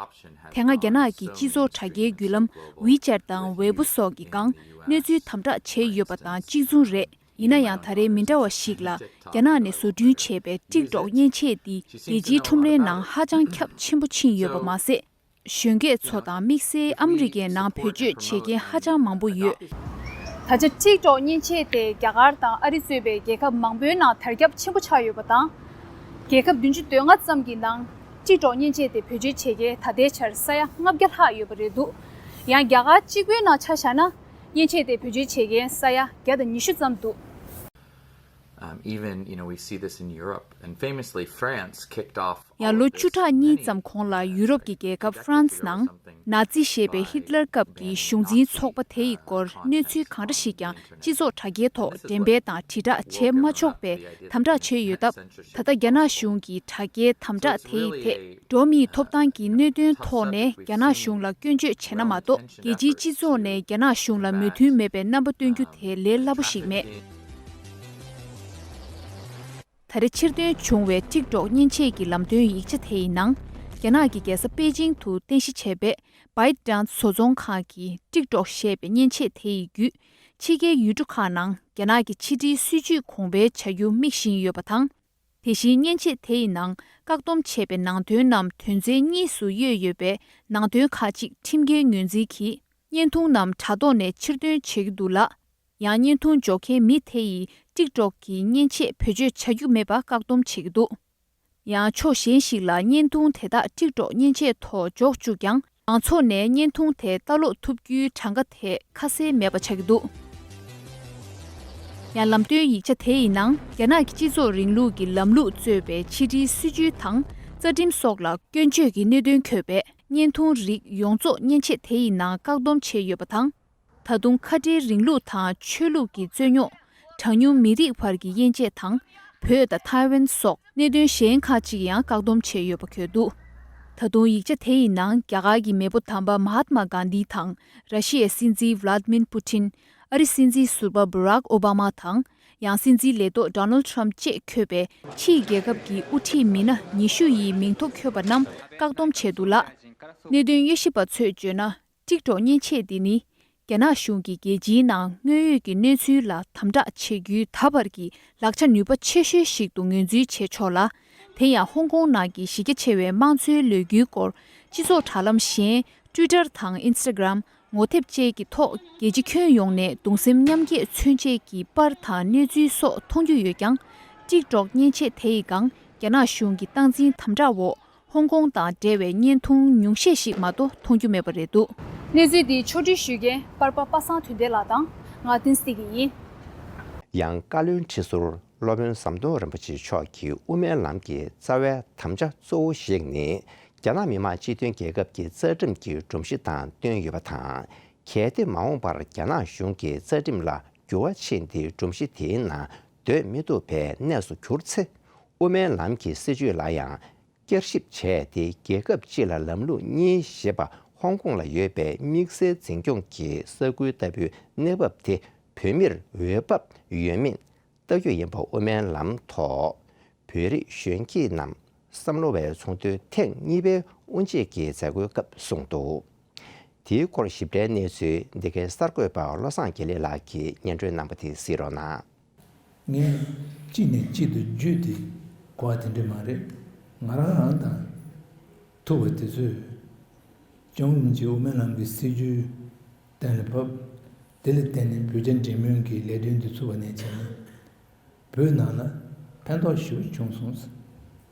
དེ་སྔ་རྒྱ་ནག་གི་སྤྱི་ཚོགས་དྲ་རྒྱའི་བརྒྱུད་ལམ་WeChat་དང་Weibo་སོགས་ཀྱི་སྒང་གནས་ཚུལ་དམ་དྲག་བྱས་ཡོད་པ་དང་གཅིག་མཚུངས་རེད། ཡིན་ན་ཡང་ད་རེས་མི་འདྲ་བ་ཞིག་ལ་རྒྱ་ནག་ནས་བཟོ་སྐྲུན་བྱས་པའི་ཊིག་ཊོག་མཉེན་ཆས་འདི་རྒྱལ་སྤྱིའི་ཁྲོམ་རའི་ནང་ཧ་ཅང་ཁྱབ་ཆེན་པོ་ཕྱིན་ཡོད་པ་མ་ཟད། གཞོན་སྐྱེས་ཚོ་དང་དམིགས་བསལ་ཨ་མི་རི་ཀའི་ནང་བེད་སྤྱོད་བྱེད་མཁན་ཧ་ཅང་མང་པོ་ཡོད། ད་ཆ་ཊིག་ཊོག་མཉེན་ཆས་དེ་རྒྱ་གར་དང་ཨ་རི་གཙོས་པའི་རྒྱལ་ཁབ་མང་པོའི་ནང་དར་ཁྱབ་ཆེན་པོ་ཆགས་ཡོད་པ་དང་། རྒྱལ་ཁབ་བདུན་ཅུ་དོན་ལྔ་ཙམ་གྱི་ནང་ཊིག་ཊོག་མཉེན་ཆས་དེ་བེད་སྤྱོད་བྱེད་མཁན་ད་ལྟའི་ཆར་ས་ཡ་ལྔ་བརྒྱ་ལྷག་ཡོད་པ་རེད་འདུག་ཡང་རྒྱ་གར་གཅིག་པུའི་ནང་ཆ་བཞག་ན་མཉེན་ཆས་དེ་བེད་སྤྱོད་བྱེད་མཁན་ས་ཡ་བརྒྱ་དང་ཉི་ཤུ་ཙམ་འདུག Um, even, you know, we see this in Europe, and famously France kicked off ཡང་ལོ་བཅུ་ཕྲག་གཉིས་ཙམ་གོང་ལ་ཡུ་རོབ་ཀྱི་རྒྱལ་ཁབ་ཧྥ་རན་སི་ནང་ནཱ་ཛི་ཞེས་པའི་ཧིཏ་ལར་སྐབས་ཀྱི་གཞུང་འཛིན་ཚོགས་པ་དེ་ཡི་སྐོར་གནས་ཚུལ་གང་འདྲ་ཞིག་ཀྱང་སྤྱི་ཚོགས་དྲ་རྒྱའི་ཐོག་འགྲེམས་སྤེལ་དང་དྲིལ་བསྒྲགས་བྱེད་མ་ཆོག་པའི་དམ་དྲག་བྱས་ཡོད་སྟབས། ད་ལྟ་རྒྱ་ནག་གཞུང་གིས་དྲ་རྒྱའི་དམ་དྲག་དེ་ཡི་ཐད་འགྲོ་བ་མིའི་ཐོབ་ཐང་གི་གནད་དོན་ཐོག་ནས་རྒྱ་ནག་གཞུང་ལ་སྐྱོན་བརྗོད་བྱས་ན་མ་གཏོགས། རྒྱལ་སྤྱིའི་སྤྱི་ཚོགས་ནས་རྒྱ་ནག་གཞུང་ལ་མོས་མཐུན་མེད་པའི་རྣམ་པ་སྟོན་རྒྱུ་དེ་ལས་སླ་པོ་ཞིག་མེད། ད་རེས་ཕྱིར་འདོན་བྱུང་བའི་ཊིག་ཊོག་མཉེན་ཆས་ཀྱི་ལམ་སྟོན་ཡིག་ཆ་དེ་ཡི་ནང་། རྒྱ་ནག་གི་རྒྱལ་ས་པེ་ཅིང་དུ་རྟེན་གཞི་བྱས་པའི་བྷའི་ཏཱན་བཟོ་ཚོང་ཁང་གིས་ཊིག་ཊོག་ཞེས་པའི་མཉེན་ཆས་དེ་ཡི་བརྒྱུད། ཕྱི་རྒྱལ་ཡུལ་གྲུ་ཁག་ནང་རྒྱ་ནག་གི་ཕྱི་དྲིལ་སྲིད་ཇུས་གོང་འཕེལ་བྱ་རྒྱུ་དམིགས་བཞིན་ཡོད་པ་དང་། དེ་བཞིན་མཉེན་ཆས་དེ་ཡི་ནང་བཀག་སྡོམ་བྱས་པའི་ནང་དོན་རྣམས་དོན་ཚན་གཉིས་སུ་དབྱེ་ཡོད་པའི་ནང་དོན་ཁག་ཅིག་ཁྲིམས་འགལ་ངོས་འཛིན་གྱིས་བརྙན་ཐུང་རྣམས་དྲ་ཐོག་ནས་ཕྱིར་འདོན་བྱེད་ཀྱི་འདུག་ལ། ཡང་བརྙན་ཐུང་འཇོག་མཁན་མི་དེ་ཡིས་ཊིག་ཊོག་གི་མཉེན་ཆས་བེད་སྤྱོད་བྱ་རྒྱུ་མེད་པར་བཀག་སྡོམ་བྱེད་ཀྱི་འདུག་ཡང་ཕྱོགས་གཞན་ཞིག་ལ་བརྙན་ཐུང་དེ་དག་ཊིག་ཊོག་མཉེན་ཆས་ཐོག་འཇོག་བཅུག་ཀྱང་། མང་ཚོགས་ནས་བརྙན་ཐུང་དེ་ལྟ་ཀློག་ཐུབ་རྒྱུའི་གྲངས་ཀ་དེ་ཁ་གསལ་མེད་པ་ཆགས་ཀྱི་འདུག་ཡང་ལམ་སྟོན་ཡིག་ཆ་དེ་ཡི་ནང་། རྒྱ་ནག་གི་སྤྱི་ཚོགས་རིང་ལུགས་ཀྱི་ལམ་ལུགས་གཙོས་པའི་ཕྱི་དྲིལ་སྲིད་ཇུས་དང་རྩ་ཁྲིམས་སོགས་ལ་སྐྱོན་བརྗོད་ཀྱི་གནད་དོན་འཁོད་པའི་བརྙན་ཐུང་རིགས་ཡོངས་རྫོགས་མཉེན་ཆས་དེ་ཡི་ནང་བཀག་སྡོམ་བྱས་ཡོད་པ་དང་། ད་དུང་ཁ་བྲལ་རིང་ལུགས་དང་ཆོས་ལུགས་ཀྱི་རྩོད་རྙོག་གྲངས་ཉུང་མི་རིགས་བར་གྱི་དབྱེ་འབྱེད་དང་། བོད་དང་ཐའེ་ཝན་སོགས་གནད་དོན་གཞན་ཁག་ཅིག་ཡང་བཀག་སྡོམ་བྱས་ཡོད་པ་འཁོད་འདུག་ད་དུང་ཡིག་ཆ་དེ་ཡི་ནང་རྒྱ་གར་གྱི་མེས་པོ་དམ་པ་མ་ཧཱཏ་མ་གྷན་དྷི་དང་། ར་ཤི་ཡའི་སྲིད་འཛིན་ཝི་ལཱ་ཏི་མིར་པུ་ཏིན། ཨ་རིའི་སྲིད་འཛིན་ཟུར་པ་བྷ་རག་ཨོ་བྷ་མ་དང་། ཡང་སྲིད་འཛིན་ལས་ཐོག་ཌོ་ནལ་ཏྲམ་བཅས་འཁོད་པའི་ཕྱིའི་རྒྱལ་ཁབ་ཀྱི་དབུ་ཁྲིད་མི་སྣ་ཉི་ཤུ་ཡི་མིང་ཐོ་འཁོད་པ་རྣམས་བཀག་སྡོམ་བྱས་འདུག་ལ། གནད་དོན་དབྱེ་ཞིབ་པ་ཚོས་བརྗོད་ན། ཊིག་ཊོག་མཉེན་ཆས་འདི་ནི། རྒྱ་ནག་གཞུང་གིས་རྒྱལ་སྤྱིའི་ནང་དངོས་ཡོད་ཀྱི་གནས་ཚུལ་ལ་དམ་དྲག་བྱེད་རྒྱུའི་ད་བར་གྱི་ལག་ཆ་ནུས་པ་ཆེ་ཤོས་ཤིག་ཏུ་ངོས་འཛིན་བྱེད་ཆོག་ལ། དེ་ཡང་ཧོང་ཀོང་ནང་གི་གཞི་རྒྱ་ཆེ་བའི་དམངས་གཙོའི་ལས་འགུལ་སྐོར་སྤྱི་ཚོགས་དྲ་ལམ་གཞན་ཊུའི་ཊར་དང་ཨིན་སི་ཊ་གྷི་རམ་ངོ་དེབ་བཅས་ཀྱི་ཐོག་རྒྱལ་སྤྱི་ཁྱོན་ཡོངས་ནས་གདུང་སེམས་མཉམ་སྐྱེད་མཚོན་ཆེད་ཀྱི་པར་དང་གནས་ཚུལ་སོགས་མཐོང་རྒྱུ་ཡོད་ཀྱང་། ཊིག་ཊོག་མཉེན་ཆས་དེ་ཡི་སྒང་རྒྱ་ནག་གཞུང་གི་སྟངས་འཛིན་དམ་དྲག་འོག་ཧོང་ཀོང་དང་འབྲེལ་བའི་བརྙན་ཐུང་ཉུང་ཤས་ཤིག་མ་གཏོགས་མཐོང་རྒྱུ་མེད་པ་རེད་འདུག་གནས་ཚུལ་འདི་ཕྱོགས་སྒྲིག་ཞུ་མཁན་པར་པ་པ་སངས་དོན་ལྡན་ལགས་དང་ང་བསྟན་འཛིན་བདེ་སྐྱིད་ཡིན། ཡང་བཀའ་བློན་ཁྲི་ཟུར་སློབ་དཔོན་ཟམ་གདོང་རིན་པོ་ཆེ་མཆོག་གིས་དབུ་མའི་ལམ་གྱི་རྩ་བའི་དམ་བཅའ་གཙོ་བོ་ཞིག་ནི། རྒྱ་ནག་མི་དམངས་སྤྱི་མཐུན་རྒྱལ་ཁབ་ཀྱི་རྩ་ཁྲིམས་ཀྱི་སྒྲོམ་གཞི་དང་བསྟུན་ཡོད་པ་དང་། གལ་ཏེ་མ་འོངས་པར་རྒྱ་ནག་གཞུང་གིས་རྩ་ཁྲིམས་ལ་འགྱུར་བ་ཕྱིན་ཏེ་སྒྲོམ་གཞི་དེའི་ནང་སྡོད་མི་ཐུབ་པའི་གནས་སུ་གྱུར་ཚེ། དབུ་མའི་ལམ་གྱི་སྲིད་བྱུས་ལ་ཡང་། བསྐྱར་ཞིབ་བྱས་ཏེ། རྒྱལ་ཁབ་སྤྱི་ལ་ལམ་ལུགས་གཉིས་ཞེས་པ་ཧོང་ཀོང་ལ་ཡོད་པའི་དམིགས་བསལ་འཛིན་སྐྱོང་གི་ས་ཁུལ་ལྟ་བུའི་གནས་བབ་དེ་བོད་མིར་འོས་བབ་ཡོད་མིན་ལྟ་རྒྱུ་ཡིན་པ། དབུ་མའི་ལམ་ཐོག་བོད་རིགས་གཞོན་སྐྱེས་རྣམས་བསམ་བློ་བའི་ཚོགས་འདུའི་ཐེངས་གཉིས་པའི་དབུ་འབྱེད་ཀྱི་མཛད་སྒོའི་སྐབས་གསུངས་འདུག་དེའི་སྐོར་ཞིབ་ཕྲའི་གནས་ཚུལ་འདི་གའི་གསར་འགོད་པ་བློ་བཟང་དགེ་ལེགས་ལགས་ཀྱིས་སྙན་སྒྲོན་གནང་པ་དེ་གཟིགས་རོགས་གནང་། ངས་གཅིག་ནས་གཅིག་ཏུ་བརྒྱུད་དེ་གོ་བ་དེ་འདྲ་མ་རེད། ང་རང་རང་དང་ཐུག་པ་དེ་ཚོས་ ལྕང་རིན་པོ་ཆེས་དབུ་མའི་ལམ་གྱི་སྲིད་བྱུས་གཏན་ལ་ཕབ། དེ་ལ་བརྟེན་ནས་བོད་རྒྱ་འབྲེལ་མོལ་གྱི་ལས་དོན་འདི་ཚུགས་པ་ནས་བྱས་ནས། བོད་ནང་ལ་ཕན་ཐོགས་ཞེ་པོ་བྱུང་སོང་།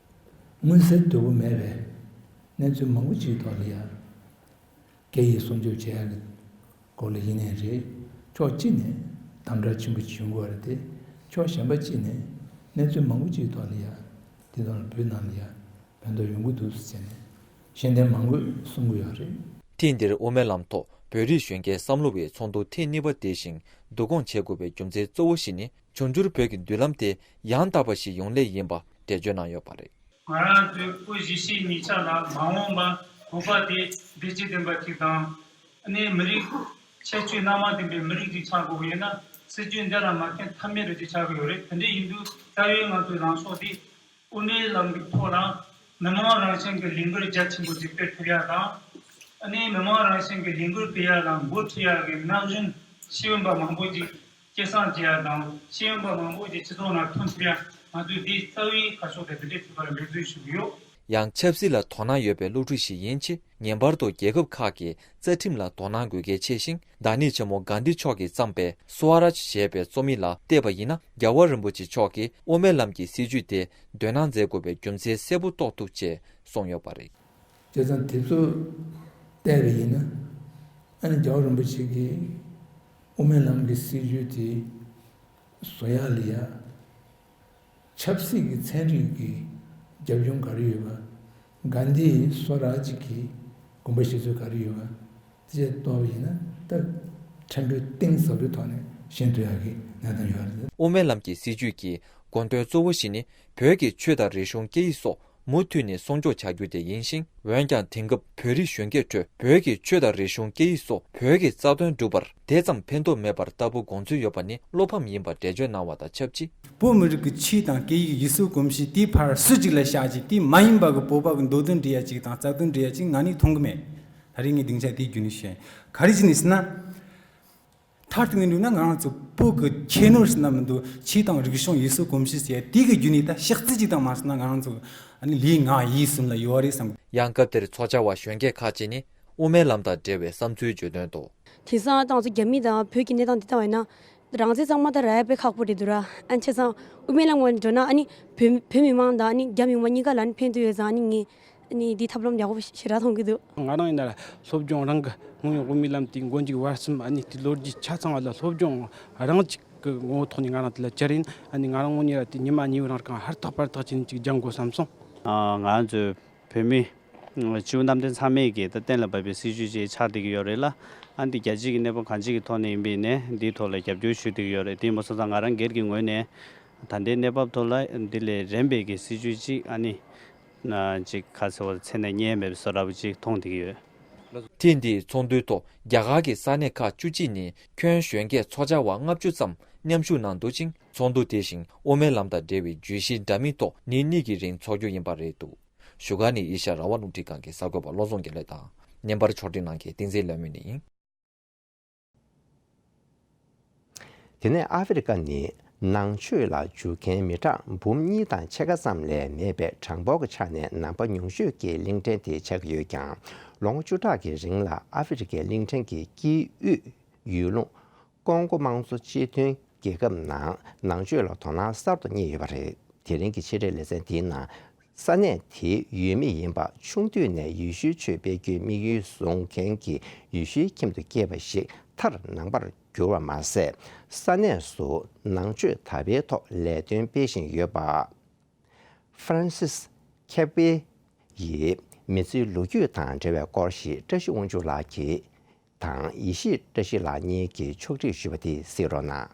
མངོན་གསལ་དོད་པོ་མེད་པའི་གནས་ཚུལ་མང་པོ་ཅིག་ཐོག་ལ་ཡང་སྐད་ཡིག་སྲུང་སྐྱོབ་བྱེད་ཡག་གི་སྐོར་ལ་ཡིན་ནའི་རེད། ཕྱོགས་གཅིག་ནས་དམ་དྲག་ཆེན་པོ་བྱུང་དགོས་རེད་དེ། ཕྱོགས་གཞན་པ་གཅིག་ནས་གནས་ཚུལ་མང་པོ་ཅིག་ཐོག་ལ་ཡང་དེ་དག་ལ་བོད་ནང་ལ་ཡང་ཕན་ཐོགས་ཡོང་གི་འདུག་ཟེར་ནས་ཤེས་ལྡན་མང་པོས་གསུང་གི་ཡོད་རེད། ཐེངས་འདིར་དབུ་མའི་ལམ་ཐོག་བོད་རིགས་གཞོན་སྐྱེས་བསམ་བློ་བའི་ཚོགས་འདུ་ཐེངས་གཉིས་པ་དེ་བཞིན་བསྡུ་སྐོང་བྱེད་དགོས་པའི་རྒྱུ་མཚན་གཙོ་བོ་ཞིག་ནི། འབྱུང་འགྱུར་བོད་ཀྱི་མདུན་ལམ་དེ་ཡང་དག་པ་ཞིག་ཡོང་སླད་ཡིན་པ་འགྲེལ་བརྗོད་གནང་ཡོད་པ་རེད། ང་རང་ཚོའི་བོད་གཞིས་བྱེས་གཉིས་ཆ་ལ་མ་འོངས་པ་བོད་པ་དེ་བདེ་སྐྱིད་ལྡན་པ་ཅིག་དང་། ཨ་ནི་མི་རིགས་ཁྱད་ཆོས་སྣ་མང་ལྡན་པའི་མི་རིགས་ཅིག་ཆགས་དགོས་པ་ཡིན་ན། སྲིད་ཇུས་འདི་ལ་མ་མཐུན་ཐབས་མེད་རེད་ཅེས་ཆགས་ཀྱི་ཡོད་རེད། དེ་འདྲ་ཡིན་དུས་རྩ་བའི་ང་ཚོའི་ལངས་ཕྱོགས་དེ། དབུ་མའི་ལམ་གྱི་ཐོག་ལ་མི་མང་རང་བཞིན་གྱི་ལས་འགུལ་རྒྱ་ཆེན་པོ་ཅིག་སྤེལ་ཐུབ་ཡ་དང་། ཨ་ནི་མི་མང་རང་བཞིན་གྱི་ལས་འགུལ་སྤེལ་ཡ་ལ་འགོ་ཁྲིད་ཡ་གི་ན་གཞོན་ཤེས་ཡོན་པ་མང་པོ་ཅིག་སྐྱེད་སྲིང་བྱེད་ཡ་དང་། ཤེས་ཡོན་པ་མང་པོ་ཅིག་སྤྱི་ཚོགས་ནང་ཐོན་ཐུབ་ཡ། ང་ཚོས་འདི་རྩ་བའི་ཁ་ཕྱོགས་དེ་འདི་འདྲས་ཐུབ་པར་འབད་བརྩོན་ཞུ་གི་ཡོད། ཡང་ཆབ་སྲིད་ལ་དོ་སྣང་ཡོད་པའི་སློབ་ཕྲུག་ཞིག་ཡིན་ཕྱིན། ངེས་པར་དུ་རྒྱལ་ཁབ་ཁག་གི་རྩ་ཁྲིམས་ལ་དོ་སྣང་དགོས་གལ་ཆེ་ཞིང་། བདག་ཉིད་ཆེན་མོ་གྷན་དྷི་མཆོག་གིས་བརྩམས་པའི་སུ་ཝ་རཱཇ་ཞེས་པའི་རྩོམ་ཡིག་ལ་བལྟས་པ་ཡིན་ན། རྒྱལ་བ་རིན་པོ་ཆེ་མཆོག་གིས་དབུ་མའི་ལམ་གྱི་སྲིད་བྱུས་དེ་འདོན་གནང་མཛད་དགོས་པའི་རྒྱུ་མཚན་གསལ་པོ་རྟོགས་ཐུབ་ཅེས་གསུངས་ཡོད་པ་རེད། བྱས་ཙང་དེ་ཚོ་བལྟས་པ་ཡིན་ན། ཨ་ནི་རྒྱལ་བ་རིན་པོ་ཆེ་གིས་དབུ་མའི་ལམ་གྱི་སྲིད་བྱུས་དེ་བཟོ་ཡག་ལ་ཡ། ཆབ་སྲིད་ཀྱི་ཚན་རིག་གི་རྒྱབ་ལྗོངས་ག་རེ་ཡོད་པ། གྷན་དྷིའི་སུ་རཱཇ་གི་དགོངས་པ་བཞེས་ཚུལ་ག་རེ་ཡོད་པ་དེ་རྟོགས་པ་ཡིན་ན། ད་ཕྲན་བུ་གཏིང་ཟབ་པོའི་ཐོག་ནས་ཤེས་ཐུབ་ཡག་གི་གནས་སྟངས་ཡོད་རེད། དབུ་མའི་ལམ་གྱི་སྲིད་བྱུས་ཀྱི་དགོངས་དོན་གཙོ་བོ་ཞིག་ནི། བོད་ཀྱི་ཆོས་དང་རིག་གཞུང་སྐད་ཡིག་སོགས་མུ་མཐུད་ནས་སྲུང་སྐྱོབ་བྱ་རྒྱུ་དེ་ཡིན་ཞིང་། འོན་ཀྱང་དེང་སྐབས་བོད་རིགས་གཞོན་སྐྱེས་ཁྲོད་བོད་ཀྱི་ཆོས་དང་རིག་གཞུང་སྐད་ཡིག་སོགས་བོད་ཀྱི་རྩ་དོན་སྒྲུབ་པར་དེ་ཙམ་ཕན་ཐོགས་མེད་པར་ལྟ་བུ་དགོངས་ཚུལ་ཡོད་པ་ནི་བློ་ཕམ་ཡིན་པ་འགྲེལ་བརྗོད་གནང་བ་དང་ཆབས་ཅིག་བོད་མི་རིགས་ཀྱི་ཆོས་དང་སྐད་ཡིག་ཡུལ་སྲོལ་གོམས་གཤིས་དེའི་ཕར་སུ་གཅིག་ལ་བཞག་ཅིག་དེ་མ་ཡིན་པ་གི་བོད་པ་གི་འདོད་དོན་འགྲེལ་ཡ་ཅིག་དང་རྩ་དོན་འགྲེལ་ཡ་ཅིག་ང་ནི་མཐོང་གི་མེད། ད་རེས་ངས་སྡིངས་ཆ་དེའི་བརྒྱུད་ནས་བཤད། ག་རེ་བྱས་ནས་ཟེར་ན། མཐར་གཏུགས་ནས་འདུག་ན་ང་རང་ཚོ་བོད་ཀྱི་ཁྱད་ནོར་ཟེར་ན་མི་འདུག་ཆོས་དང་རིག་གཞུང་ཡུལ་སྲོལ་གོམས་གཤིས་ཟེར་ཡ་དེ་གི་བརྒྱུད་ནས་ད་ཕྱག་རྩིས་ཅིག་དང་མ་ཟེར་ན་ང་རང་ཚོ་ཨ་ནི་ལུས་ངག་ཡིད་གསུམ་ལ་ཡོད་རེད་བསམ་གི། ཡང་སྐབས་དེར་ཚོགས་བཅར་བ་གཞོན་སྐྱེས་ཁག་ཅིག་ནི་དབུ་མའི་ལམ་དང་འབྲེལ་བའི་བསམ་ཚུལ་བརྗོད་དོན་དུ། དེང་སང་ད་ང་ཚོ་རྒྱ་མི་དང་བོད་ཀྱི་གནས་སྟངས་འདི་ལྟ་བ་ཡིན་ན། རང་བཙན་གཙང་མ་དང་རག་ཡ་དཔེ་ཁག་པོ་རེད་འདུག་ར། ཨ་ནི་བྱས་ཙང་དབུ་མའི་ལམ་ངོས་ནས་འགྲོ་ན་ཨ་ནི་བོད་བོད་མི་མང་དང་ཨ་ནི་རྒྱ་མི་མང་གཉིས་ཀ་ལ་ཨ་ནི་ཕན་ཐོགས་ཡོད་ཙང་ཨ་ནི་ངས་ཨ་ནི་འདི་ཐབས་ལམ་ཡག་པོ་ཞེ་དྲག་མཐོང་གི་འདུག་ང་རང་ཡིན་ན་ལ་སློབ་སྦྱོང་རང་གི་སྔོན་ཡོད་དབུ་མའི་ལམ་དེའི་མགོ་མཇུག་བར་གསུམ་ཨ་ནི་དེ་ལོ་རྒྱུས་ཆ་ཚང་བ་ལ་སློབ་སྦྱོང་རང་གཅིག་གི་ངོ་བོ་ཐོག་ནས་ང་རང་དེ་ལ་བཅར་ཡིན། ཨ་ནི་ང་རང་དངོས་གནས་ར་དེ་ཉི་མ་གཉིས་པོ་རང་རྐང་ཧུར་ཐག་པར་ཐག་བྱས་ནས་ཅིག་སྦྱང་དགོས་བསམ་སོང་། ང་ཚོས་བོད་མི་སྤྱི་བོ་གནམ་བསྟན་ཚང་མས་ཀྱིས་ད་གཏན་ལ་ཕབ་པའི་སྲིད་ཇུས་ཅིག་ཆགས་བསྡད་ཀྱི་ཡོད་རེད་ལ། ཨ་འདི་རྒྱལ་སྤྱི་གི་གནས་བབ་གང་ཅིའི་ཐོག་ནས་ཡིན་པ་ཡིན་ནའི་འདིའི་ཐོག་ལ་རྒྱབ་སྐྱོར་ཞུ་བསྡད་ཀྱི་ཡོད་རེད། དེ་ཡིན་པ་སོང་ཙང་ང་རང་སྒེར་གྱི་ངོས་ནས་ད་ལྟའི་གནས་བབ་ཐོག་ལ་འདི་ལས་རན་པའི་གི་སྲིད་ཇུས་ཅིག་ཨ་ནི་ཅིག་ག་ཟེར་བ་མཚན་ནས་རྙེད་མེད་པའི་བཟོ་འདྲ་པོ་ཅིག་མཐོང་བསྡད་ཀྱི་ཡོད། ཐེངས་འདིའི་ཚོགས་འདུའི་ཐོག་རྒྱ་གར་གྱི་ས་གནས་ཁག་བཅུ་གཅིག་ནས་ཁྱོན་གཞོན་སྐྱེས་ཚོགས་བཅར་བ་ལྔ་བཅུ་ཙམ་མཉམ་ཞུགས་གནང་འདུག་ཅིང་། ཚོགས་འདུ་དེ་བཞིན་དབུ་མའི་ལམ་དང་འབྲེལ་བའི་བརྗོད་གཞི་འདྲ་མིན་ཐོག་ཉིན་གཉིས་ཀྱི་རིང་འཚོགས་རྒྱུ་ཡིན་པ་རེད་འདུག་བཞུགས་སྒར་ནས་ཨེ་ཤ་ཡ་རང་དབང་རླུང་འཕྲིན་ཁང་གི་གསར་འགོད་པ་བློ་བཟང་དགེ་ལེགས་དང་། བརྙན་པར་ཕྱོགས་སྒྲིག་གནང་མཁན་བསྟན་འཛིན་ལྷ་མོ་ནས་ཡིན། དེ་ནས་ཨ་ཧྥེ་རི་ཀ་ནི་ནང་ཆོས་ལ་འཇུག་མཁན་མི་གྲངས་འབུམ་གཉིས་དང་ཕྱེད་ཀ་ཙམ་ལས་མེད་པའི་གྲངས་འབོར་གྱི་ཆ་ནས་ནང་པ་ཉུང་ཤོས་ཀྱི་གླིང་ཕྲན་དེ་ཆགས་ཀྱི་ཡོད་ཀྱང་། ལོ་ངོ་བཅུ་ཕྲག་གི་རིང་ལ་ཨ་ཧྥེ་རི་ཀའི་གླིང་ཕྲན་གྱི་དཀྱིལ་དབུས་ཡུལ་ལུང་ཀོང་གོ་དམངས་གཙོ་སྤྱི་མཐུན་རྒྱལ་ཁབ་ནང་ནང་ཆོས་ལ་དོ་སྣང་གསར་དུ་རྙེད་ཡོད་པ་རེད། དེ་རིང་གི་ཆེད་ལས་ལེ་ཚན་དེའི་ནང་ས་གནས་དེའི་ཡུལ་མི་ཡིན་པ་ཆུང་དུས་ནས་ཡེ་ཤུའི་ཆོས་སྤེལ་རྒྱུའི་དམིགས་ཡུལ་བཟུང་མཁན་གྱི་ཡེ་ཤུའི་ཁྱིམ་དུ་སྐྱེས་པ་ཞིག་མཐར་ནང་པར་གྱུར་བ་མ་ཟད། ས་གནས་སུ་ནང་ཆོས་དར་སྤེལ་ཐོག་ལས་དོན་སྤེལ་བཞིན་ཡོད་པ། ཧྥ་རན་སིས་ཁེ་པེ་ཡི་མི་ཚེའི་ལོ་རྒྱུས་དང་འབྲེལ་བའི་སྐོར་ཞིག་བཀྲ་ཤིས་དབང་ཕྱུག་ལགས་ཀྱིས་དང་ཡེ་ཤེས་བཀྲ་ཤིས་ལགས་གཉིས་ཀྱིས་ཕྱོགས་སྒྲིག་ཞུས་པ་དེ་གཟིགས་རོགས་གནང་།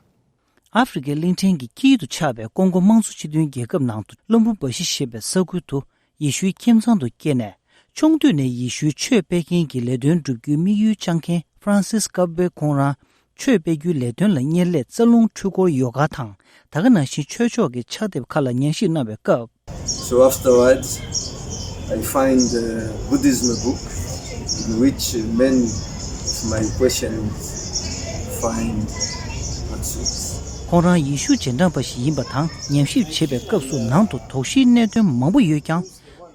ཨ་ཧྥེ་རི་ཁའི་གླིང་ཕྲན་གྱི་དཀྱིལ་དུ་ཆགས་པའི་ཀོང་གོ་དམངས་གཙོ་སྤྱི་མཐུན་རྒྱལ་ཁབ་ནང་དུ་བློན་པོ་བ་ཤི་ཞེས་པའི་ས་ཁུལ་དུ་ཡེ་ཤུའི་ཁྱིམ་ཚང་དུ་སྐྱེས་ནས། ཆུང་དུས་ནས་ཡེ་ཤུའི་ཆོས་སྤེལ་མཁན་གྱི་ལས་དོན་བསྒྲུབ་རྒྱུའི་དམིགས་ཡུལ་བཅངས་མཁན་ཧྥ་རན་སིས་ཀབ་བེ་ཁོང་རང་ཆོས་སྤེལ་རྒྱུའི་ལས་དོན་ལ་གཉེར་སླད་རྩ་རླུང་འཕྲུལ་འཁོར་ཡོ་ག་དང་། ད་ག་ནང་བཞིན་ཆོས་ཕྱོགས་ཀྱི་ཕྱག་དེབ་ཁག་ལ་ཉམས་ཞིབ་གནང་བའི་སྐབས། So afterwards, I find the Buddhism book in which many of my questions find answers. ཁོང་རང་ཡེ་ཤུ་རྗེས་འབྲང་པ་ཞིག་ཡིན་པ་དང་། ཉམས་ཞིབ་བྱེད་པའི་སྐབས་སུ་ནང་དུ་དོགས་གཞིའི་གནད་དོན་མང་པོ་ཡོད་ཀྱང་།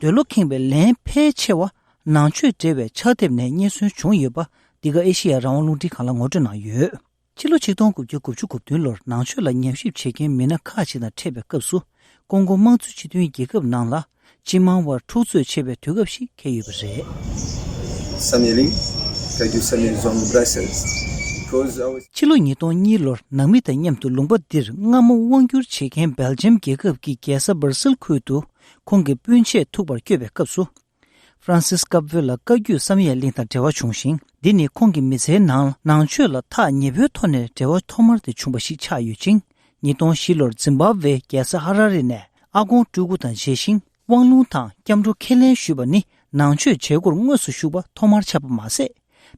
འདོད་བློ་ཁེངས་པའི་ལན་ཕལ་ཆེ་བ་ ནང་ཆོས་འབྲེལ་བའི་ཕྱག་དེབ་ནས་རྙེད་སོན་བྱུང་ཡོད་པ། འདི་ག་ཨེ་ཤེ་ཡ་རང་དབང་རླུང་འཕྲིན་ཁང་ལ་ངོ་སྤྲོད་གནང་ཡོད། ཕྱི་ལོ་ཆིག་སྟོང་དགུ་བརྒྱ་དགུ་བཅུ་གོ་བདུན་ལོར་ནང་ཆོས་ལ་ཉམས་ཞིབ་བྱེད་མཁན་མི་སྣ་ཁག་ཅིག་དང་འཕྲད་པའི་སྐབས་སུ། ཀོང་ཀོ་དམངས་གཙོ་སྤྱི་མཐུན་རྒྱལ་ཁབ་ནང་ལ་སྤྱི་དམངས་དབར་འཁྲུག་རྩོད་ཆེ་བའི་དུས་སྐབས་ཤིག་འཁེལ་ཡོད་པ་རེད། Samyeling, Kagyu Samye Zong Brussels. Because I was ཕྱི་ལོ་ཉིས་སྟོང་གཉིས་ལོར་ནང་མི་དང་མཉམ་དུ་ལུང་པ་འདིར་སྔ་མོ་དབང་སྒྱུར་བྱེད་མཁན་སྦེལ་ཇམ་རྒྱལ་ཁབ་ཀྱི་རྒྱལ་ས་སྦར་སིལ་ཁུལ་དུ་ཁོང་གི་སྤུན་མཆེད་ཐུག་པར་བསྐྱོད་པའི་སྐབས་སུ། ཧྥ་རན་སིས་ཀབ་ཝེ་ལ་བཀའ་བརྒྱུད་བསམ་ཡས་གླིང་དང་འབྲེལ་བ་བྱུང་ཞིང་། འདི་ནི་ཁོང་གི་མི་ཚེའི་ནང་ནང་ཆོས་ལ་ཐག་ཉེ་པོའི་ཐོག་ནས་འབྲེལ་བ་ཐོག་མར་དེ་བྱུང་བ་ཞིག་ཆགས་ཡོད་ཅིང་། ཉིས་སྟོང་བཞི་ལོར་ཛིམ་བྷབ་ཝེའི་རྒྱལ་ས་ཧ་ར་རི་ནས་ཨ་ཀོང་སྤྲུལ་སྐུ་དང་མཇལ་ཞིང་། དབང་ལུང་དང་སྐྱབས་འགྲོ་ཁས་ལེན་ཞུས་པ་ནི་ནང་ཆོས་བྱེད་སྒོར་དངོས་སུ་ཞུགས་པ་ཐོག་མར་ཆགས་པ་མ་ཟད།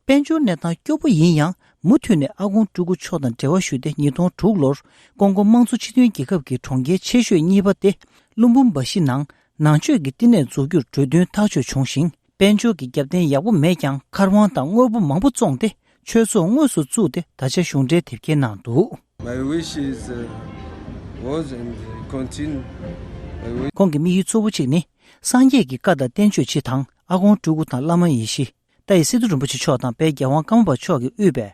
དཔལ་འབྱོར་གནས་སྟངས་སྐྱོ་པོ་ཡིན་ཡང་། མུ་མཐུད་ནས་ཨ་ཀོང་སྤྲུལ་སྐུ་མཆོག་དང་འབྲེལ་བ་ཞུས་ཏེ། ཉིས་སྟོང་དྲུག་ལོར་ཀོང་ཀོ་དམངས་གཙོ་སྤྱི་མཐུན་རྒྱལ་ཁབ་ཀྱི་གྲོང་ཁྱེར་ཆེ་ཤོས་གཉིས་པ་སྟེ། ལུམ་བུམ་བ་ཤི་ནང་ནང་ཆོས་ཀྱི་བསྟི་གནས་འཛུགས་རྒྱུར་གྲོས་མཐུན་ཐག་གཅོད་བྱུང་ཞིང་། དཔལ་འབྱོར་གྱི་རྒྱབ་རྟེན་ཡག་པོ་མེད་ཀྱང་། མཁར་དབང་དང་དངོས་པོ་མང་པོ་བཙོངས་ཏེ། ཆོས་ཚོགས་དངོས་སུ་བཙུགས་ཏེ། ད་ཆ་གཞུང་འབྲེལ་དེབ་སྐྱེལ་གནང་འདུག། My wish is, uh, was and continue. My wish. ཁོང་གི་དམིགས་ཡུལ་གཙོ་བོ་གཅིག་ནི། སངས་རྒྱས་ཀྱི་བཀའ་དང་བསྟན་བཅོས་སྤྱི་དང་། ཨ་ཀོང་སྤྲུལ་སྐུ་དང་བླ་མ་ཡེ་ཤེས། ཏཱའི་སི་ཏུ་རིན་པོ་ཆེ་མཆོག་དང་དཔལ་རྒྱལ་དབང་ཀརྨ་པ་མཆོག་གིས་དབུས་པའི་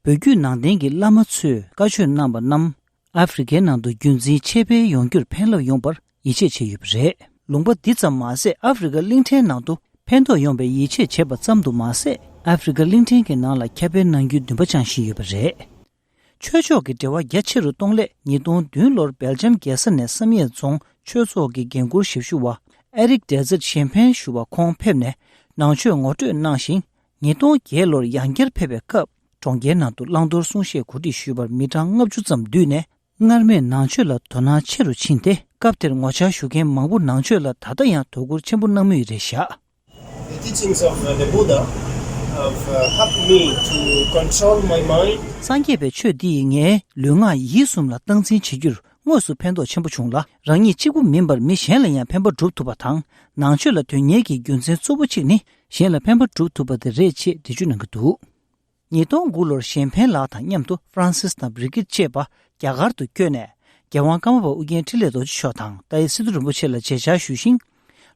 བོད་བརྒྱུད་ནང་བསྟན་གྱི་བླ་མ་ཚོས་བཀའ་ཆོས་གནང་བ་རྣམས། ཨ་ཧྥེ་རི་ཁའི་ནང་དུ་རྒྱུན་འཛིན་ཆེད་ཕེབས་ཡོང་རྒྱུར་ཕན་རླབས་ཡོང་བར་ཡིད་ཆེས་བྱས་ཡོད་པ་རེད། ལུང་པ་འདི་ཙམ་མ་ཟད། ཨ་ཧྥེ་རི་ཁ་གླིང་ཕྲན་ནང་དུ་ཕན་ཐོགས་ཡོང་བའི་ཡིད་ཆེས་བྱས་པ་ཙམ་དུ་མ་ཟད། ཨ་ཧྥེ་རི་ཁ་གླིང་ཕྲན་གྱི་ནང་ལ་ཁྱབ་སྤེལ་གནང་རྒྱུའི་འདུན་པ་བཅངས་བཞིན་ཡོད་པ་རེད། ཆོས་ཕྱོགས་ཀྱི་འབྲེལ་བ་རྒྱ་ཆེ་རུ་གཏོང་སླད། ཉིས་སྟོང་བདུན་ལོར་སྦེལ་ཇམ་རྒྱལ་ས་ནས་བསམ་ཡས་རྫོང་ཆོས་ཚོགས་ཀྱི་འགན་འཁུར་ཞབས་ཞུ་བ་ཨེ་རིག་ཌེ་ཛེར་ཞན་ཕན་ཞུ་བར་ཁོང་ཕེབས་ནས་ནང་ཆོས་ངོ་སྤྲོད་གནང་ཞིང་། ཉིས་སྟོང་བརྒྱད་ལོར་ཡང་བསྐྱར་ཕེབས་པའི་སྐབས། གྲོང་ཁྱེར་ནང་དུ་བླང་དོར་གསུང་བཤད་གོ་སྒྲིག་ཞུས་པར་མི་གྲངས་ལྔ་བཅུ་ཙམ་འདུས་ནས། སྔར་མེད་ནང་ཆོས་ལ་དོ་སྣང་ཆེ་རུ་ཕྱིན་ཏེ། སྐབས་དེར་ངོ་བཅར་ཞུ་མཁན་མང་པོ་ནང་ཆོས་ལ་ད་ལྟ་ཡང་དོ་ཁུར་ཆེན་པོ་གནང་མུས་རེད་བཞག། The teachings of, uh, the Buddha have, uh, helped me to control my mind. སངས་རྒྱས་པའི་ཆོས་འདི་ཡིས་ངའི་ལུས་ངག་ཡིད་གསུམ་ལ་སྟངས་འཛིན་བྱེད་རྒྱུར་དངོས་སུ་ཕན་ཐོགས་ཆེན་པོ་བྱུང་ལ། རང་ཉིད་གཅིག་པུ་མིན་པར་མི་གཞན་ལ་ཡང་ཕན་པ་སྒྲུབ་ཐུབ་པ་དང་། ནང་ཆོས་ལ་དོན་གཉེར་གྱི་རྒྱུ་མཚན་གཙོ་བོ་གཅིག་ནི་གཞན་ལ་ཕན་པ་སྒྲུབ་ཐུབ་པ་དེ་རེད་ཅེས་འགྲེལ་བརྗོད་གནང་གི་འདུག། ཉིས་སྟོང་དགུ་ལོར་ཞན་ཕན་ལགས་དང་མཉམ་དུ་ཧྥ་རན་སིས་དང་བྷི་རི་ཀིད་ཅེས་པ་རྒྱ་གར་དུ་བསྐྱོད་ནས། རྒྱལ་དབང་ཀརྨ་པ་ཨུ་རྒྱན་འཕྲིན་ལས་རྡོ་རྗེ་མཆོག་དང་ཏཱའི་སི་ཏུ་རིན་པོ་ཆེ་ལ་མཇལ་བཅར་ཞུས་ཤིང་།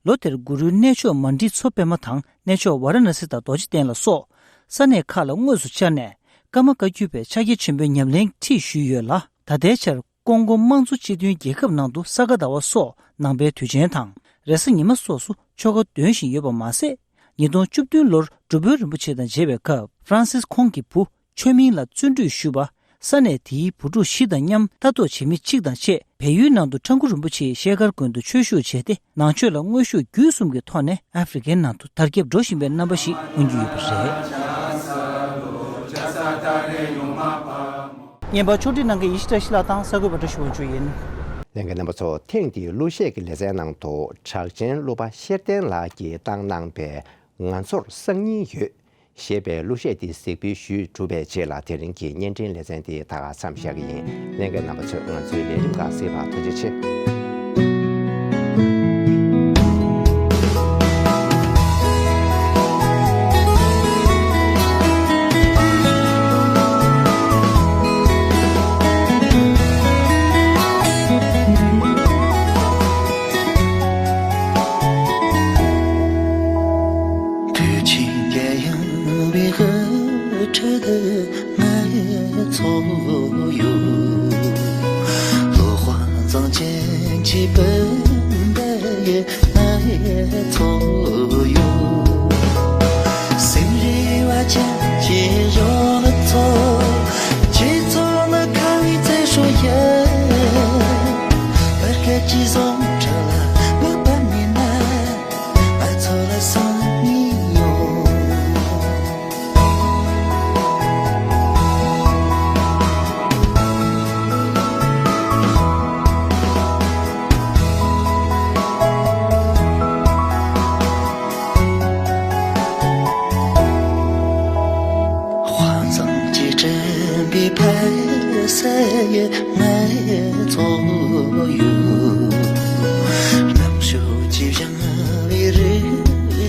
ལོ་དེར་གུ་རུའི་གནས་མཆོག་མཎྜལ་མཚོ་པདྨ་དང་གནས་མཆོག་ཝཱ་ར་ཎ་སི་དང་རྡོ་རྗེ་གདན་ལ་སོགས་ས་གནས་ཁག་ལ་དངོས་སུ་བཅར་ནས། ཀརྨ་བཀའ་བརྒྱུད་པའི་ཕྱག་རྒྱ་ཆེན་པོའི་ཉམས་ལེན་ཁྲིད་ཞུས་ཡོད་ལ། ད་ལྟའི་ཆར་ཀོང་ཀོ་དམངས་གཙོ་སྤྱི་མཐུན་རྒྱལ་ཁབ་ནང་དུ་ས་ག་ཟླ་བ་སོགས་ནང་པའི་དུས་ཆེན་དང་རེས་གཟའ་ཉི་མ་སོགས་སུ་ཆོ་ག་འདོན་བཞིན་ཡོད་པ་མ་ཟད། ཉིས་སྟོང་བཅུ་བདུན་ལོར་སྒྲུབ་དཔོན་རིན་པོ་ཆེ་དང་མཇལ་བའི་སྐབས། ཧྥ་རན་སིས་ཁོང་གི་བུ་ཆོས་མིང་ལ་བརྩོན་འགྲུས་ཞུས་པ། ས་གནས་དེའི་བུ་ཕྲུག་བཞི་དང་མཉམ་ལྟ་རྟོག་བྱེད་མི་གཅིག་དང་བཅས། བལ་ཡུལ་ནང་དུ་ཁྲ་འགུ་རིན་པོ་ཆེའི་ཤེལ་དཀར་དགོན་དུ་ཆོས་ཞུགས་བྱས་ཏེ། ནང་ཆོས་ལ་དངོས་ཤུགས་བརྒྱུད་གསུམ་གྱི་ཐོག་ནས་ཨ་ཧྥེ་རི་ཁའི་ནང་དུ་དར་ཁྱབ་འགྲོ་བཞིན་པའི་རྣམ་པ་ཞིག་མངོན་རྒྱུ་ཡོད་པ་རེད། བརྙན་པར་ཕྱོགས་སྒྲིག་གནང་མཁན་ཡེ་ཤེས་བཀྲ་ཤིས་ལགས་དང་གསར་འགོད་པ་བཀྲ་ཤིས་དབང་ཕྱུག་ཡིན། ལྷན་རྒྱས་རྣམ་པ་ཚོ། ཐེངས་འདིའི་གླུ་གཞས་ཀྱི་ལེ་ཚན་ནང་དུ་གྲགས་ཅན་གླུ་པ་ཤེར་བསྟན་ལགས་ཀྱིས་བཏང་གནང་པའི་ང་ཚོར་སང་ཉིན་ཡོད་ཞེས་པའི་གླུ་གཞས་དེ་གཟིགས་འབུལ་ཞུས་གྲུབ་པའི་རྗེས་ལ། དེ་རིང་གི་བརྙན་འཕྲིན་ལེ་ཚན་དེ་ད་ག་མཚམས་བཞག་གི་ཡིན། ལྷན་རྒྱས་རྣམ་པ་ཚོས་ང་ཚོའི་ལས་རིམ་ཁག་གཟིགས་པར་ཐུགས་རྗེ་ཆེ། དུས་ཆེན་གྱི་ཡང་བའི་ཧུ་ཁྲི་དུ་ང་ཚོ་ཡོད། ལོ་དཔག་བཟང་ཅན་གྱི་སྤུན་ཟླ་ཡི་ང་ཚོ་ཡོད། སེམས་རེ་བ་ཅན་གྱི་གཞོན་ནུ་ཚོ། ཁྱེད་ཚོ་ནི་ཁ་བའི་ཚེ་སྲོག་ཡིན། བར་སྐད་ཀྱི་ཟུང་ཁྲ་ལ་ལོག་པ་མིན་ན། ང་ཚོ་ལ་སང་ཉིན་ཡོང་། དཔག་བཟང་གྱི་སྤྲིན་པའི་ཕ་ས་ཡི་ང་ཚོ་ཡོད། རྣམ་ཤོག་གི་བཞེངས་པའི་རི་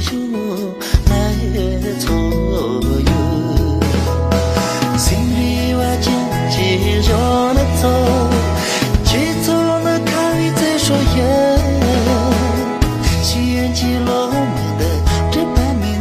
ཞོ་ང་ཚོ་ཡོད། སེམས་རེ་བ་ཅན་གྱི་གཞོན་ནུ་ཚོ། ཁྱེད་ཚོ་ནི་ཁ་བའི་ཚེ་སྲོག་ཡིན། ཤེས་ཡོན་གྱི་ལོ་མ་འདི་འགྲིབ་པ་མིན།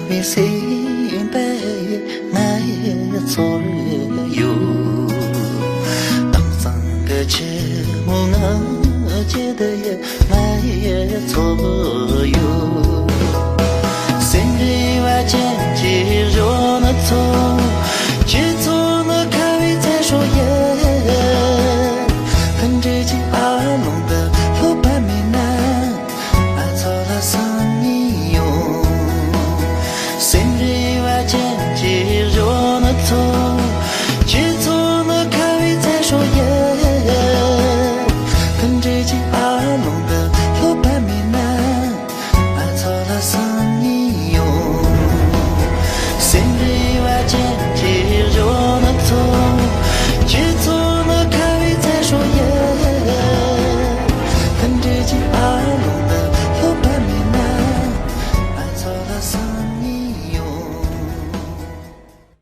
མི་སེམས་པའི་ང་ཡི་ཚོར་ཡོད། དྭངས་གཙང་གི་ཆུ་མོ་ང་བཅད་དེ་ང་ཡི་ཚོར་ཡོད།